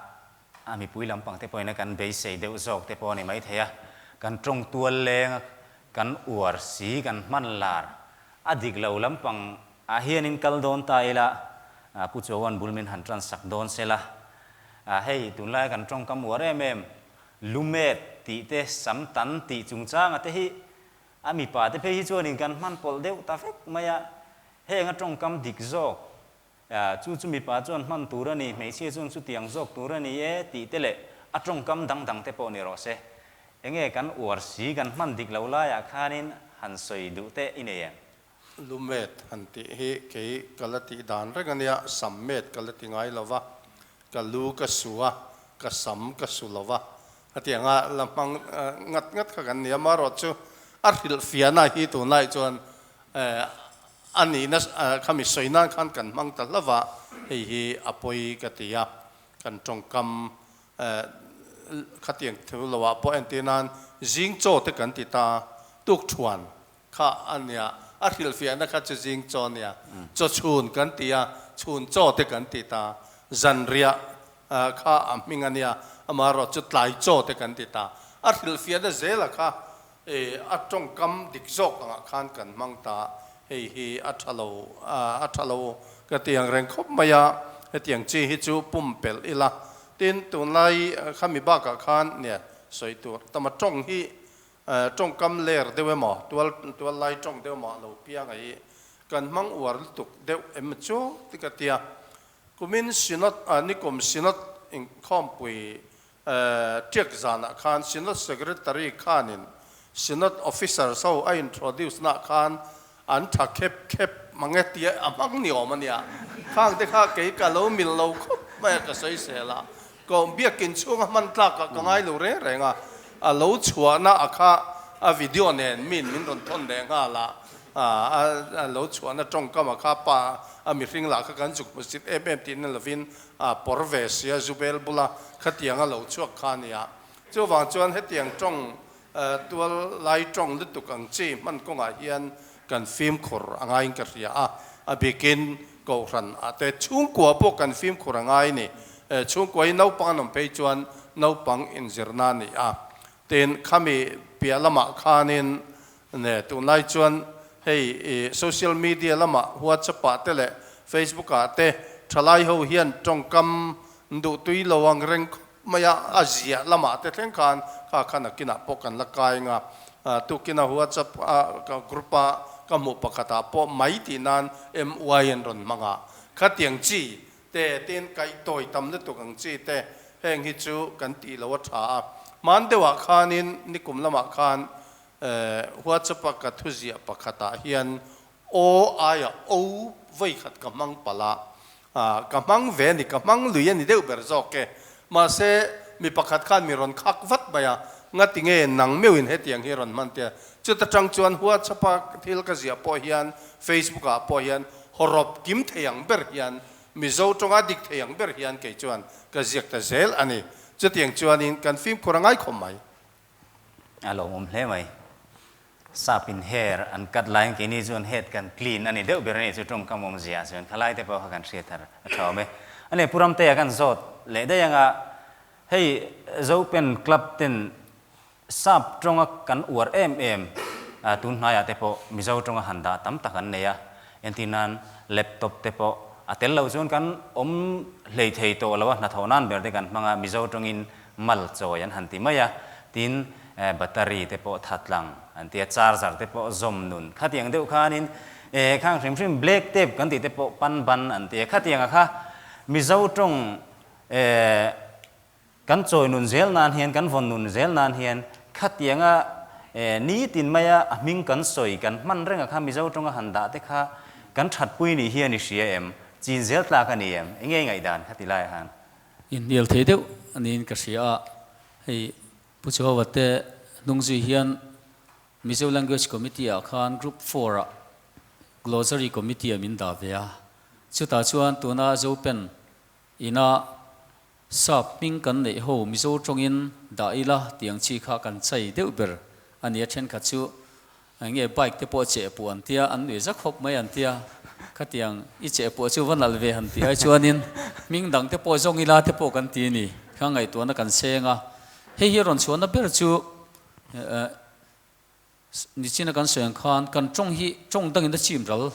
Speaker 1: a mipui lampang te pawhin a kan beisei deuh zawk te pawh a ni maithei a, kan tawng tual leng a, kan uar si, kan hman lar a dik lo lampang ah hianin kal dawn ta ila, Pu Chawan bul min han tan sak dawn sela, hei tunlaia kan tawngkam uar em em, lumet tih te, sam tan tih chungchanga te hi a mipa te phei hi chuanin kan hman pawlh deuh ta vek mai a, heng a tawngkam dik zawk, chu chu mipa chuan hman tur a ni, hmeichhia chuan chutiang zawk tur a ni e tih te leh a tawngkam dang dang te pawh ni rawh se. Enge kan uar si kan hman dik lo laiah khanin han sawi duh te i nei em?
Speaker 3: Lumet han tih hi kei ka la tih dan reng a nia, sam met ka la ti ngai lo va, ka lu ka su a, ka sam ka su lo va, hetiang a la hmang ngat ngat kha kan ni a, amaherawhchu a hrilhfiahna hi tunlai chuan a nihna khami sawi nan khan kan hmang ta hlauh va, hei hi a pawi ka ti a, kan tawngkam khatiang thu loah pawh entir nan zing chaw te kan ti ta, tukthuan kha a nia, a hrilhfiahna kha chu zing chaw nia, chaw chhun kan ti a, chhun chaw te kan ti ta, zanriah kha a hming a nia, amaherawh chu tlai chaw te kan ti ta, a hrilhfiahna zela kha a tawngkam dik zawk angah khan kan hmang ta, hei hi a tha lo, a tha lo ka ti ang reng khawp mai a, hetiang chi hi chu pumpelh ila, tin tunlai khami bakah khan nia sawi tur tama tawng hi Tawngkam ler deuh emaw, tual tual lai tawng deuh emaw a lo piang a hi kan hmang uar lutuk deuh em chu ti ka tia. Kumin Synod, nikum Synod inkhawmpui tiak zanah khan Synod Secretary khanin Synod Officers ho a introduce nah khan an tha khep khep mang e tia a hmang ni awm a nia. Khang te kha kei ka lo mil lo khawp mai a ka sawi sel a. Ko biakin chhunga hman tlakah ka ngai lo reng reng a, a lo chhuahna a kha a video nen min min rawn thawn leh nghal a, a lo chhuahna tawngkam a kha pa a mihring lah kha kan zuk hmu sit em em tihna lovin a pawr ve sia Zubel bula khatiang a lo chhuak kha a nia. Chuvang chuan hetiang tawng tual lai tawng lutuk ang chi hman kawngah hian kan fimkhur a ngaiin ka hria a, a bikin Kohhran ah te chhungkua pawh kan fimkhur a ngai ni. Chhungkua hi naupang an awm phei chuan naupang inzirna a ni a. Tin, khami piah lamah khanin ne tunlai chuan hei social media lamah WhatsApp ah te leh Facebook ah te thalai ho hian tawngkam duhtui lo ang reng khawp mai a, a ziah lamah te thleng khan kha kha nakinah pawh kan la kai ang a, tukina WhatsApp a group a ka hmuh pakhatah pawh mai tih nan MY an rawn hmang a, khatiang chi te tin kaihtawi tam lutuk ang chi te heng hi chu kan tih lo a tha a, hman deuhah khanin nikum lamah khan WhatsApp a ka thuziah pakhatah hian Aw aia O vawikhat ka hmang palh a, ka hmang ve a ni, ka hmang lui a ni deuh ber zawk e. Mahse, mi pakhat khan mi rawn khak vat mai a, ngati nge nang meuhin hetiang hi rawn hman tia. Chuta tang chuan WhatsApp a thil ka ziah pawh hian, Facebook ah pawh hian hawrawp kim thei ang ber hian, Mizo tawnga dik thei ang ber hian kei chuan ka ziak ta zel a ni. Chutiang chuanin kan fimkhur a ngai khawp mai.
Speaker 1: A lawmawm hle mai. Sap in hair an cut laiin keini chuan head kan clean a ni deuh ber a nih chu tawngkam awmzia ah chuan khalai te pawh kha kan hriat thar a tha awm e. A nih Pu Ramtea kan zawt leh daih anga hei Zopen Club ten sap tawnga kan uar em em tun hnaiah te pawh Mizo tawnga han dah tam tak an nei a, entir nan laptop te pawh a tel loh chuan kan awm hlei thei tawh lo a, hnathawh nan ber te kan hmang a Mizo tawngin mal chawi an han ti mai a, tin battery te pawh tha tlang an ti a, charger te pawh zawm nun khatiang deuh khanin eh khang hrim hrim black tape kan tih te pawh pan ban an ti a, khatianga kha Mizo tawng eh kan chawi nun zel nan hian kan vawn nun zel nan hian khatianga eh nitin maia a hming kan sawi kan hman renga kha Mizo tawnga han dah te kha kan thatpui nih hian i hria em, chin zel tlak a ni em, enge i ngaihdan khati laiah khan?
Speaker 2: Inhnial thei deuh a niin ka hria a, hei Pu Chehova te hnung zui hian Mizo Language Committee ah khan Group Four ah Glossary Committee ah min dah ve a, chutah chuan tuna Zopen ina Sap hming kan neih ho Mizo tawngin dah ila tiang chi kha kan chai deuh ber a nia thenkhat chu enge bike te pawh cheh puh an tia an nuih za khawp mai an tia khatiang i cheh puh chu va nalh ve han tih ai chuanin hming dang te pawh zawng ila te pawh kan ti a ni kha ngaihtuahna kan seng a hei hi rawn chhuahna ber chu nichina kan sawi ang khan kan tawng hi tawng dangin a chim ral.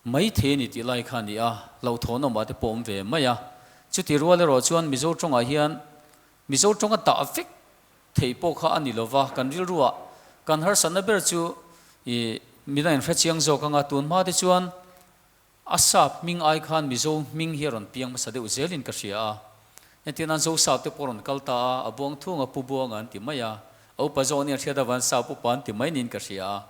Speaker 2: Mai thei a ni tih lai kha a ni a, hlauhthawnawmah te pawh awm ve mai a. Chuti rual erawh chuan Mizo tawngah hian Mizo tawnga dah vek theih pawh kha a ni lo va, kan rilruah kan harsatna ber chu i mina inhre chiang zawk anga tun hma te chuan a sap hming ai khan Mizo hming hi a rawn piang hmasa deuh zelin ka hria a. Entir nan Zosap te pawh a rawn kal ta a, a buang thunga Pu Buanga an ti mai a, A upa zawk nia hriat avan sap upa an ti mai niin ka hria a.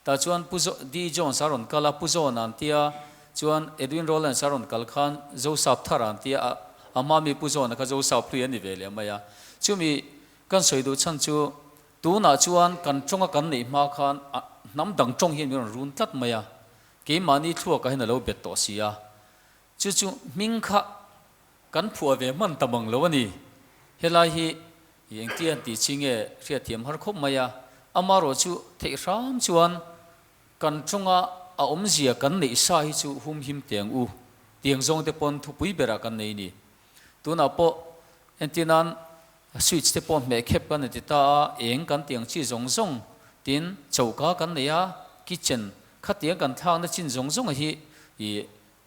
Speaker 2: Tah chuan Pu D. Jones a rawn kal a, Pu Zawn an tia, chuan Edwin Rowlands a rawn kal khan Zosap thar an tia, a a hma mi Pu Zawna kha Zosap hlui a ni ve leh mai a. Chumi kan sawi duh chhan chu tunah chuan kan tawnga kan neih hma khan a hnam dang tawng hian min rawn run tlat mai a, keimahni thluakah hian a lo bet tawh si a. Chu chu hming kha kan phuah ve hman ta mang lo a ni. Helai hi I engtia an tih chi nge hriatthiam har khawp mai a, amarawh chu theih hram chuan kan tawnga a awmzia kan neih sa hi chu hum him teng u tiang zawng te pawn thupui berah kan nei ni. Tunah pawh entir nan switch te pawh hmeh khep kan ti ta a, eng kan tiang chi zawng zawng tin choka kan nei a, kitchen khatiang kan thlakna chin zawng zawng hi i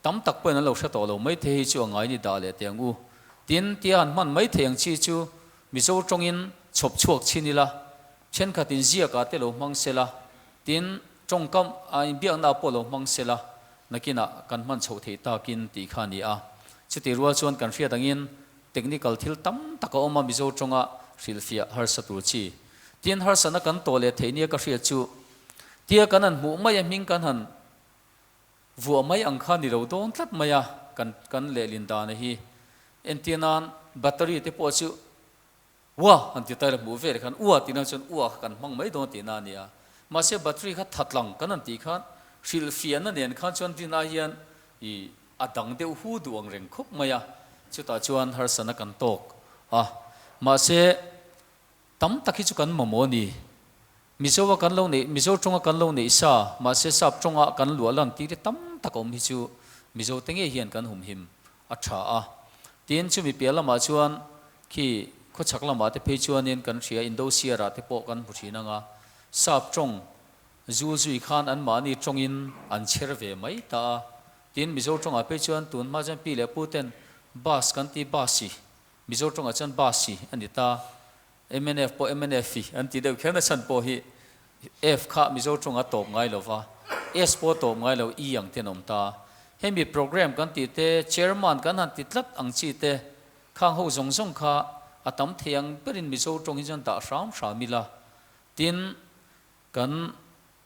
Speaker 2: Tam tak pawhin an lo hre tawh lo mai thei hi chu a ngai ni dah leh teh ang u. Tin, tia han hman mai thei ang chi chu Mizo tawngin chhawp chhuak chhin ila, thenkhatin ziakah te lo hmang se la, tin, tawngkam a inbiaknaah pawh lo hmang se la, nakinah kan hman chhoh theih takin tih kha a ni a. Chutih rual chuan kan hriat angin technical thil tam tak a awm a Mizo tawnga hrilhfiah harsa tur chi. Tin, harsatna kan tawh leh theih nia ka hriat chu tia kan han hmuh mai a hming kan han Vuah mai ang kha ni lo dawn tlat mai a, kan kan lehlin dana hi. Entir nan battery te pawh chu ua han ti ta ila hmuh vel khan ua tih nan chuan ua kha kan hmang mai dawn tihna a ni a. Mahse battery kha thatlang kan han tih khan hrilhfiahna nen khan chuan rin ai hian i a dang deuh hu duh ang reng khawp mai a, chutah chuan harsatna kan tawk a. Mahse Tam tak hi chu kan mamawh a ni. Mizo a kan lo neih, Mizo tawnga kan lo neih sa, mahse sap tawnga kan luah lan tir hi tam tak a awm hi chu Mizo te ngei hian kan humhim a tha a. Tin, chumi piah lamah chuan khi khawchhak lamah te phei chuanin kan hria Indosiarah te pawh kan hmu thin anga sap tawng zul zui khan anmahni tawngin an chher ve mai ta a. Tin, Mizo tawngah phei chuan tun hma chuan pi leh pu ten bus kan ti bus i Mizo tawngah chuan bus hi a ni ta, mnf pawh mnf hi an ti deuh kher na chhan pawh hi F kha Mizo tawng a tawp ngai lo va, S pawh a tawp ngai lo, E ang te an awm ta. Hemi program kan tih te, chairman kan han ti tlat ang chi te, khang ho zawng zawng kha a tam thei ang berin Mizo tawng hi chuan dah hram hram ila. Tin, kan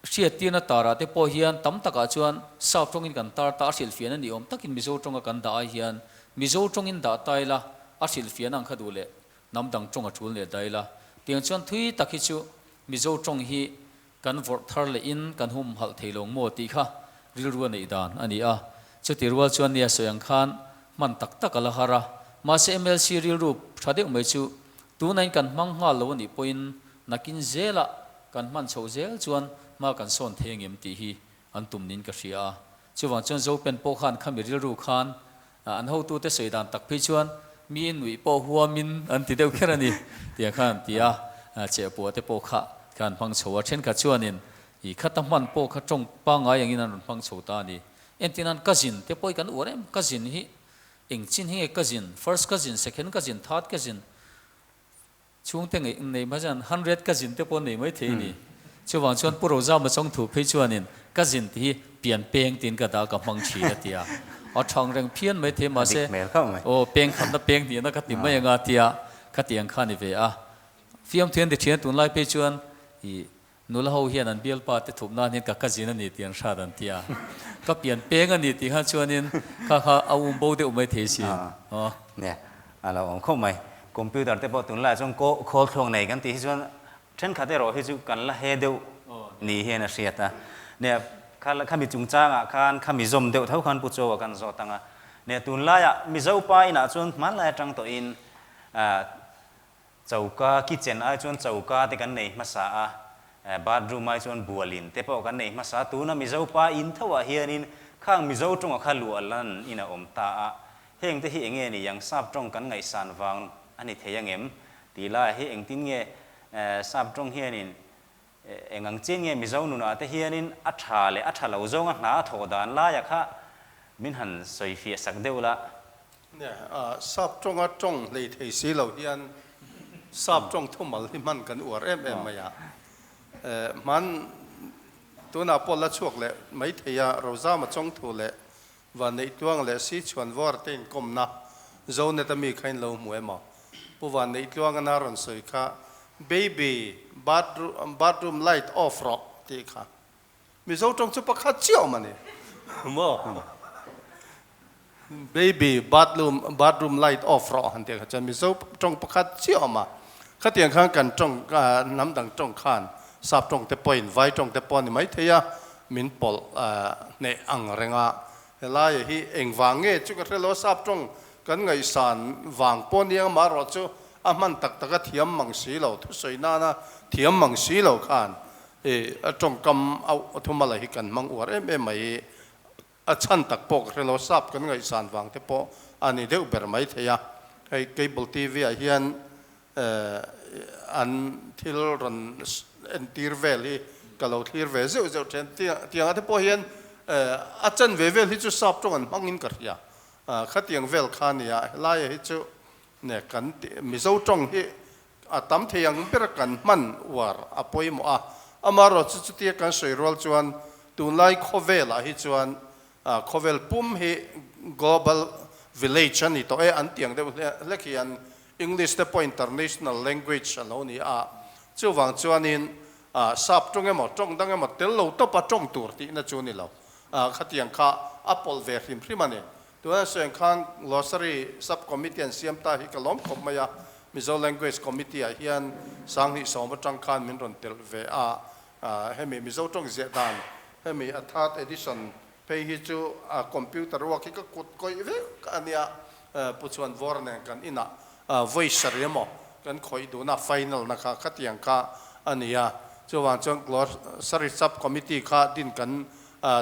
Speaker 2: hriattirna tarah te pawh hian tam takah chuan South tawngin kan tar ta a hrilhfiahna ni awm takin Mizo tawnga kan dah ai hian Mizo tawngin dah ta ila a hrilhfiahna ang kha duh leh hnam dang tawng a tul leh dai ila tiang chuan thui tak hi chu Mizo tawng hi kan vawrh thar leh in kan humhalh thei lo maw tih kha rilru a neih dan a ni a. Chuti rual chuan nia sawi ang khan hman tak tak a la har a, mahse MLC rilru tha deuh mai chu tunain kan hmang nghal lo a nih pawhin Nakin zelah kan hman chhoh zel chuan hma kan sawn thei angem tih hi an tum niin ka hria a. Chuvang chuan Zopen pawh khan khami rilru khan an hotute sawi dan tak phei chuan mi nuih pawh huamin an ti deuh kher a ni tih khan an ti a, chehpuah te pawh kha khan hmang chho a. Thenkhat chuanin i khata hman pawh kha tawng pangngai angin an rawn hmang chho ta a ni. Entirnan cousin te pawh hi kan uar em, cousin hi eng chin hi nge cousin, first cousin, second cousin, third cousin, Chhungte ngeih nei hma chuan hundred cousin te pawh nei mai thei a ni. Chuvang chuan Pu Rozama chawngthu phei chuanin cousin tih hi pian peng tiin ka dah ka hmang thin a ti a. A thang reng phian mai thei mahse aw peng khatna peng hnihna ka ti mai anga tia khatiang kha a ni ve a. Fiamthu an ti thin a tunlai phei chuan ih nula ho hian an bialpa te thup nan hian ka cousin a ni tih an hrat an ti a. Ka pian peng a ni tih khan chuanin kha kha a um bo deuh mai thei sin. Aw.
Speaker 1: Nia, a lo awm khawp mai. Computer te pawh tunlaiah chuan kaw khawl thluak nei kan tih hi chuan thenkhat erawh hi chu kan la he deuh ni hian a hriat a. Nia, kha khami chungchangah khan khami zawm deuh tho khan Pu Chawa kan zawt ang a. Nia tunlaiah Mizo pa inah chuan hmanlai atang tawhin choka, kitchen ai chuan choka te kan nei hmasa a, bathroom ai chuan bualin te pawh kan nei hmasa a, tuna Mizo pa in thoah hianin khang Mizo tawnga kha luah lan in a awm ta a, heng te hi enge ni ang sap tawng kan ngaihsan vang a ni thei angem tih laiah hi engtin nge sap tawng hianin Eng ang chian nge Mizo nunah te hianin a tha leh a tha lo zawnga hna a thawh dan laia kha min han sawi fiah sak deuh la.
Speaker 3: Nia, sap tawnga tawng hlei thei si lo hian sap tawng thumal hi hman kan uar em em mai a. Hman tunah pawh la chhuak leh mai thei a, Rozama chawngthu leh Vanneihtuang leh Sichuanvawr te inkawmna Zonet a mi kha in lo hmu em aw? Pu Vanneihtluanga na rawn sawi kha Baby, bathroom, bathroom light off rawh tih kha. Mizo tawng chu pakhat chiah awm a ni maw? Baby, bathroom, bathroom light off rawh han tih kha chuan Mizo tawng pakhat chiah awm a. Khatiang khan kan tawng, hnam dang tawng khan sap tawng te pawhin vai tawng te pawh a ni maithei a, min pawlh hneh ang reng a, helai hi engvang nge chu ka hre lo a, sap tawng kan ngaihsan vang pawh nia amaherawh chu a hman tak tak a thiam mang si lo, thusawi nana thiam mang si lo khan i a tawngkam a thumala hi kan hmang uar em em mai hi a chhan tak pawh ka hre lo, sap kan ngaihsan vang te pawh a ni deuh ber mai thei a, hei cable TV ah hian an thil rawn entir vel hi ka lo thlir ve zeuh zeuh thin, tiang ah te pawh hian a chan ve vel hi chu sap tawng an hmang in ka hria, khatiang vel kha a nia, helai ah hi chu ne kan Mizo tawng hi a tam thei ang ber kan hman uar a pawimawh a, amaherawhchu chutia kan sawi rual chuan tunlai khawvel ah hi chuan khawvel pum hi global village a ni tawh e an tiang deuh hlek hian English te pawh international language a lo ni a, chuvang chuanin sap tawng emaw tawng dang emaw tel lo tawpa tawng tur tihna chu ni lo, khatiang kha a pawlh ve hrim hrim a ni. Tunah sawiang khan Glossary Sub Committee an siam ta hi ka lawm khawp mai a, Mizo Language Committee ah hian 2010 atang khan min rawn telh ve a, hemi Mizo tawng ziah dan hemi a third edition phei hi chu a computer work hi ka kut kawih vek a nia, Pu chuan vawr nen kan inah vawi sarih emaw kan khawih duhna final na kha khatiang kha a ni a, chuvang chuan Glossary Sub Committee kha din kan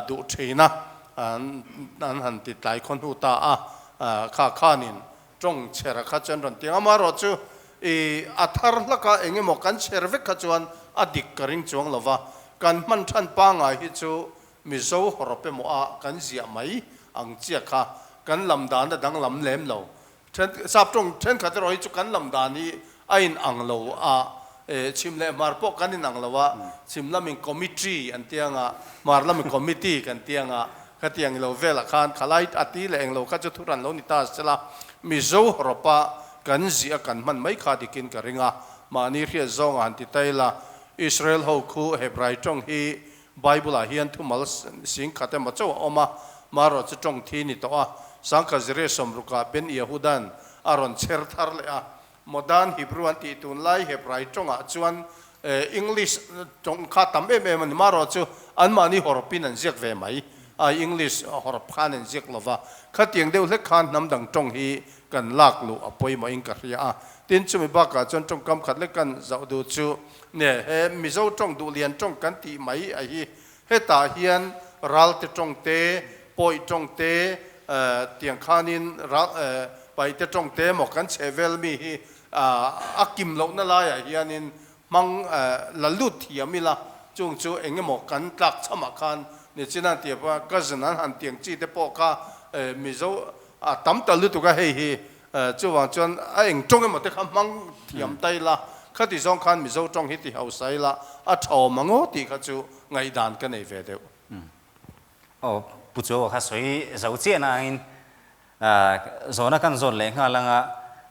Speaker 3: duh thin a, an han ti tlai khaw hnu ta a, kha khanin tawng chher kha chuan rawn ti ang. Amaherawhchu i a thar hlaka eng emaw kan chher vek kha chuan a dik ka ring chuang lo va, kan hman than pangngai hi chu Mizo hawrawp emaw a kan ziah mai ang chiah kha kan lam dan a danglam lem lo. Then sap tawng thenkhat erawh hi chu kan lam dan hi a in ang lo a, e chhim leh hmar pawh kan in ang lo a, chhim lamin committee an ti ang a, hmar lamin committee kan ti ang a, khatiang ilo velah khan khalai a ti leh englo kha chu thuran lo ni ta sela Mizo hawrawp a kan ziah a kan hman mai kha dikin ka ring a, mahni hriat zawngah han ti ta ila Israel ho khu Hebrai tawng hi Bible-ah hian thumal singkhat emaw chauh a awm a, marawh chu tawng thi ni tawh a, Sangkhat Zireh sawmrukah Ben Yehudan a rawn chher thar leh a. Modern Hebrew an tih tunlai Hebrai tawngah chuan English tawng kha tam em em a ni, marawh chu anmahni hawrawpin an ziak ve mai a, English hawrawp khan an ziak lo va. Khatiang deuh hlek khan hnam dang tawng hi kan lak luh a pawimawhin ka hria a. Tin, chumi bakah chuan tawngkam khat lek kan zauh duh chu Ne, he Mizo tawng duhlian tawng kan tih mai a hi. Hetah hian Ralte tawng te, Pawi tawng te, tiang khanin ral Paite tawng te emaw kan chhe vel mi hi a kim lohna laiah hianin hmang la lut thiam ila, chung chu eng emaw kan tlak chhamah khan Nichina tih pawh cousin an han tiang chi te pawh kha Mizo a tam ta lutuk a hei hi. Chuvang chuan a eng tawng emaw te kha hmang thiam ta ila, khati zawng khan Mizo tawng hi ti hausa ila a tha awm ang aw tih kha chu ngaihdan ka nei ve deuh.
Speaker 1: Aw, Pu Chuaua kha sawi zo chiah na angin zawhna kan zawt leh nghal anga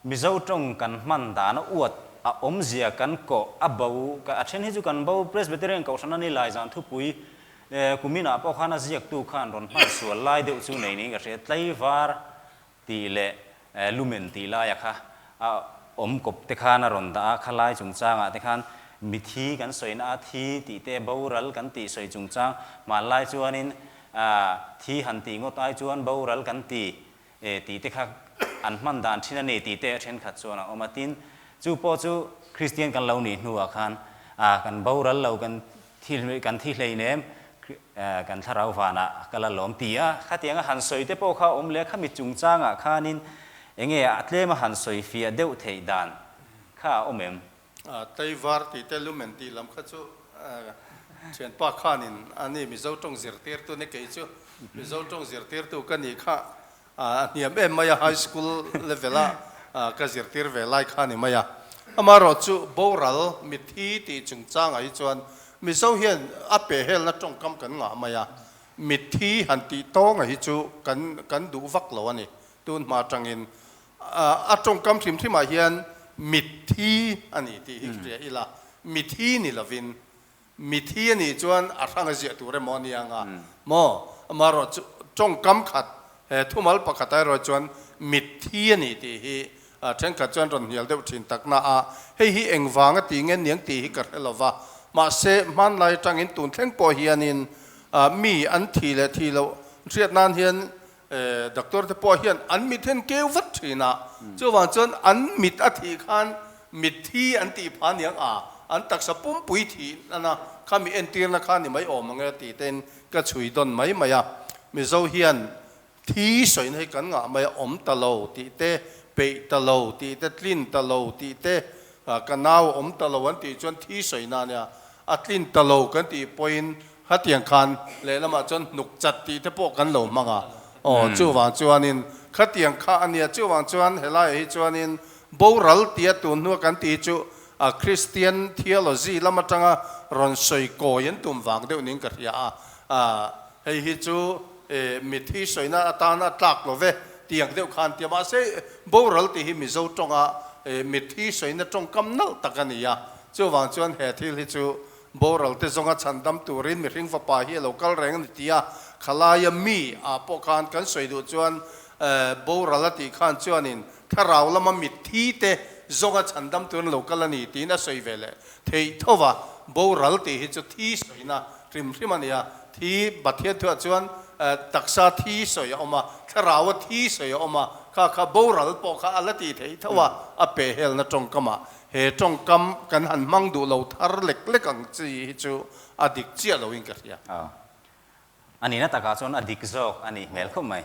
Speaker 1: Mizo tawng kan hman dan a uat a awmzia kan kawh a bo a then hi chu kan bo Presbyterian Kohhran a ni lai zan thupui kuminah pawh khan a ziaktu khan rawn hman sual lai deuh chu nei niin ka hria tlaivar tih leh lumen tih laia kha a awm kawp te khan a rawn dah a, khalai chungchangah te khan mithi kan sawina a thi tih te boral kan tih sawi chungchang hmanlai chuanin thi han tih ngawt ai chuan boral kan ti tih te kha an hman dan thin a ni tih te a thenkhat chuan a awm a. Tin, chu pawh chu Kristian kan lo nih hnuah khan kan boral lo, kan thi kan thi hleinem, kan thlarau vanah a kal alawm ti a, khatiang a han sawi te pawh kha a awm leh a, khami chungchangah khanin enge a tlem a han sawi fiah deuh theih dan kha a awm em?
Speaker 3: Tleivar tih te lumen tih lam kha chu thianpa khanin a ni Mizo tawng zirtirtu ni kei chu Mizo tawng zirtirtu ka nih kha a hniam em mai a, high school level a ka zirtir ve lai kha a ni mai a. Amaherawh chu boral mitthi tih chungchangah hi chuan Mizo hian a pehhelna tawngkam kan ngah mai a, mitthi han tih tawnga hi chu kan kan duh vak lo a ni tun hma atangin. A tawngkam hrim hrimah hian mitthi a ni tih hi hria ila, mithi ni lovin, mithi a nih chuan a hrang a ziah tur emaw a nia anga maw? Amaherawh chu tawngkam khat he thumal pakhat erawh chuan mitthi a ni tih hi thenkhat chuan rawn hnial deuh thin tak na a, hei hi engvang a ti nge niang tih hi ka hre lova, mahse hmanlai atangin tun thleng pawh hianin mi an thi leh thi loh hriat nan hian Doctor te pawh hian an mit hian keu vat thin a, chuvang chuan an mit a thih khan mitthi an tih pha niang a, an taksa pumpui thih nana khami entirna kha ni mai awm ang e tih tein ka chhui dawn mai mai a. Mizo hian thi sawina hi kan ngah mai a, awm ta lo tih te, peih ta lo tih te, tlin ta lo tih te, ka nau a awm ta lo an tih chuan thi sawina a nia, a tlin ta lo kan tih pawhin Khatiang khan lehlamah chuan hnuk chat tih te pawh kan lo hmang a, aw chuvang chuanin khatiang kha a nia, chuvang chuan helaiah hi chuanin boral tia tun hnua kan tih hi chu a Christian theology lam atanga rawn sawi kawi an tum vang deuh niin ka hria a, hei hi chu mithi sawina atana tlak lo ve tiang deuh khan tia mahse boral tih hi Mizo tawnga mithi sawina tawngkam nalh tak a ni a, chuvang chuan he thil hi chu Boral te zawnga chhandam turin mihring fapa hi a lo kal reng a ni ti a, khalaia mi ah pawh khan kan sawi duh chuan boral a tih khan chuanin thlarau lama mitthi te zawnga chhandam turin a lo kal a ni tiin a sawi ve leh theih tho va, boral tih hi chu thi sawina hrim hrim a ni a, thi Pathian thuah chuan taksa thi sawi a awm a, thlaraua thi sawi a awm a, kha kha boral pawh kha a la tih theih tho a, a pehhelna tawngkamah He tawngkam kan han hmang duh lo thar lek lek ang chi hi chu a dik chiah loin ka hria.
Speaker 1: Aw. A nihna takah chuan a dik zawk a nih hmel khawp mai.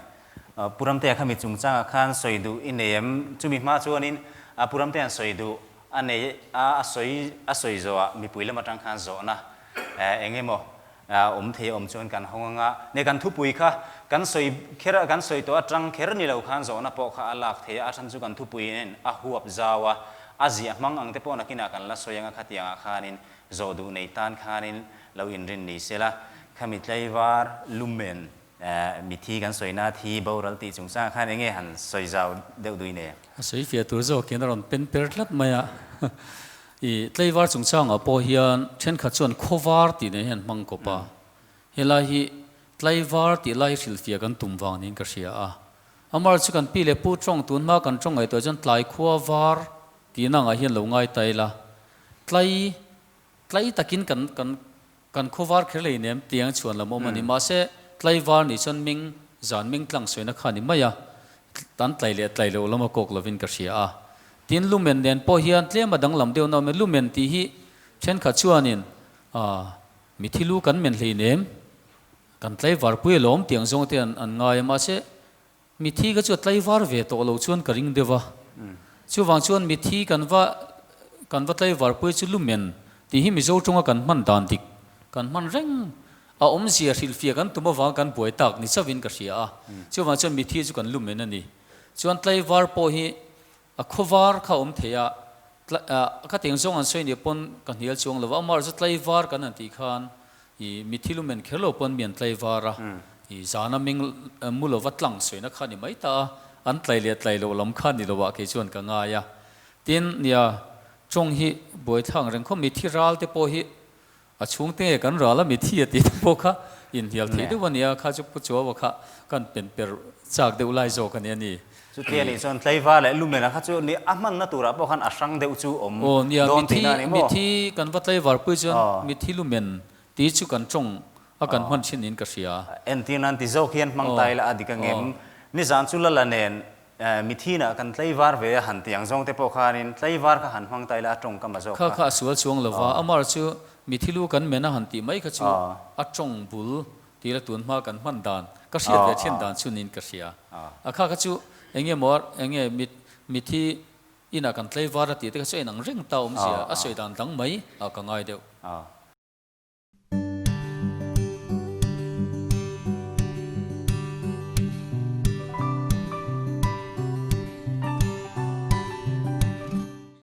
Speaker 1: Pu Ramtea kha mi chungchangah khan sawi duh i nei em? Chumi hma chuanin Pu Ramtea'n sawi duh a nei a, a sawi a sawi zawhah mipui lam atang khan zawhna eng emaw awm thei a awm chuan kan hawng anga, ne kan thupui kha kan sawi kher a, kan sawi tawh atang kher ni lo khan zawhna pawh kha a lak thei a, a chhan chu kan thupui in a huap zau a, a ziah hmang ang te pawh nakinah kan la sawi anga khatiangah khanin zawh duh nei tan khanin lo inrin ni sela, khami tlaivar lumen mithi kan sawina thi boral tih chungchangah khan enge han sawi zau deuh dui nei?
Speaker 2: A sawi fiah tur zawkin a rawn pen per tlat mai a. I tlaivar chungchangah pawh hian thenkhat chuan khawvar tih nen hian hmang kawp a, helai hi tlaivar tih lai hrilhfiah kan tum vang niin ka hria a. Amar chu kan pi leh pu tawng tun hma kan tawng ngaihtuah chuan tlai khua var tihna angah hian lo ngai ta ila, tlai tlai takin kan kan kan khawvar kher lei nem tiang chhuan lam awm a ni. Mahse tlaivar nih chuan ming zan ming tlang sawina kha a ni mai a, Tan tlai leh tlai loh lama kawk lovin ka hria a. Tin, lumen nen pawh hian tlem a danglam deuh na awm e. Lumen tih hi thenkhat chuanin mithi lu kan men hleinem, kan tlaivar pui alawm tih ang zawng te an ngai a. Mahse, mithi kha chu a tlaivar ve tawh lo chuan ka ring deuh a. Chuvang chuan mithi kan va kan va tlaivar pui chu lumen tih hi Mizo tawnga kan hman dan dik kan hman reng A awmzia hrilhfiah kan tum avang kan buai tak ni chauhin ka hria a, chuvang chuan mithi chu kan lumen a ni. Chuan tlaivar pawh hi a khawvar kha a awm thei a, ka teng zawng an sawi nih pawn ka hnial chuang lo va, amah erawh chu tlaivar kan han tih khan ih mithi lumen kher lo pawn mi an tlaivar a, ih zana ming mu lova tlang sawina kha a ni mai ta a, an tlai leh tlai loh lam kha ni lo ah kei chuan ka ngai a. Tin, nia tawng hi buaithlak reng khawp, mithi ral te pawh hi A chhungte nge kan ral a mithi a tih te pawh kha inhnial theih deuh a nia, kha chu Pu Chuaua kha kan pen per chak deuh lai zawk a nia ni.
Speaker 1: Chuti a nih chuan Tlaiva leh Lumena kha chu ni a hmanna turah pawh khan a hrang deuh chu awm dawn tihna a ni maw?
Speaker 2: Mithi kan va tlaivar pui chuan mithi Lumen tih chu kan tawng a kan hman thin niin ka hria.
Speaker 1: Entir nan ti zawk hian hmang ta ila a dik angem? Nizan chu Lala nen mithinah kan tlaivar ve a han ti ang zawng te pawh khanin tlaivar kha han hmang ta ila a tawngkam a zawk
Speaker 2: Kha
Speaker 1: kha.
Speaker 2: kha a sual chuang lo va, amar chu mithilu kan men a han tih mai kha chu a tawng bul tila tun hma kan hman dan ka hriat ve thin dan chu niin ka hria. A kha kha chu enge maw enge mit mithi inah kan tlaivar a tih te kha chu a inang reng ta awmzia a sawi dan dang mai ah ka ngai deuh.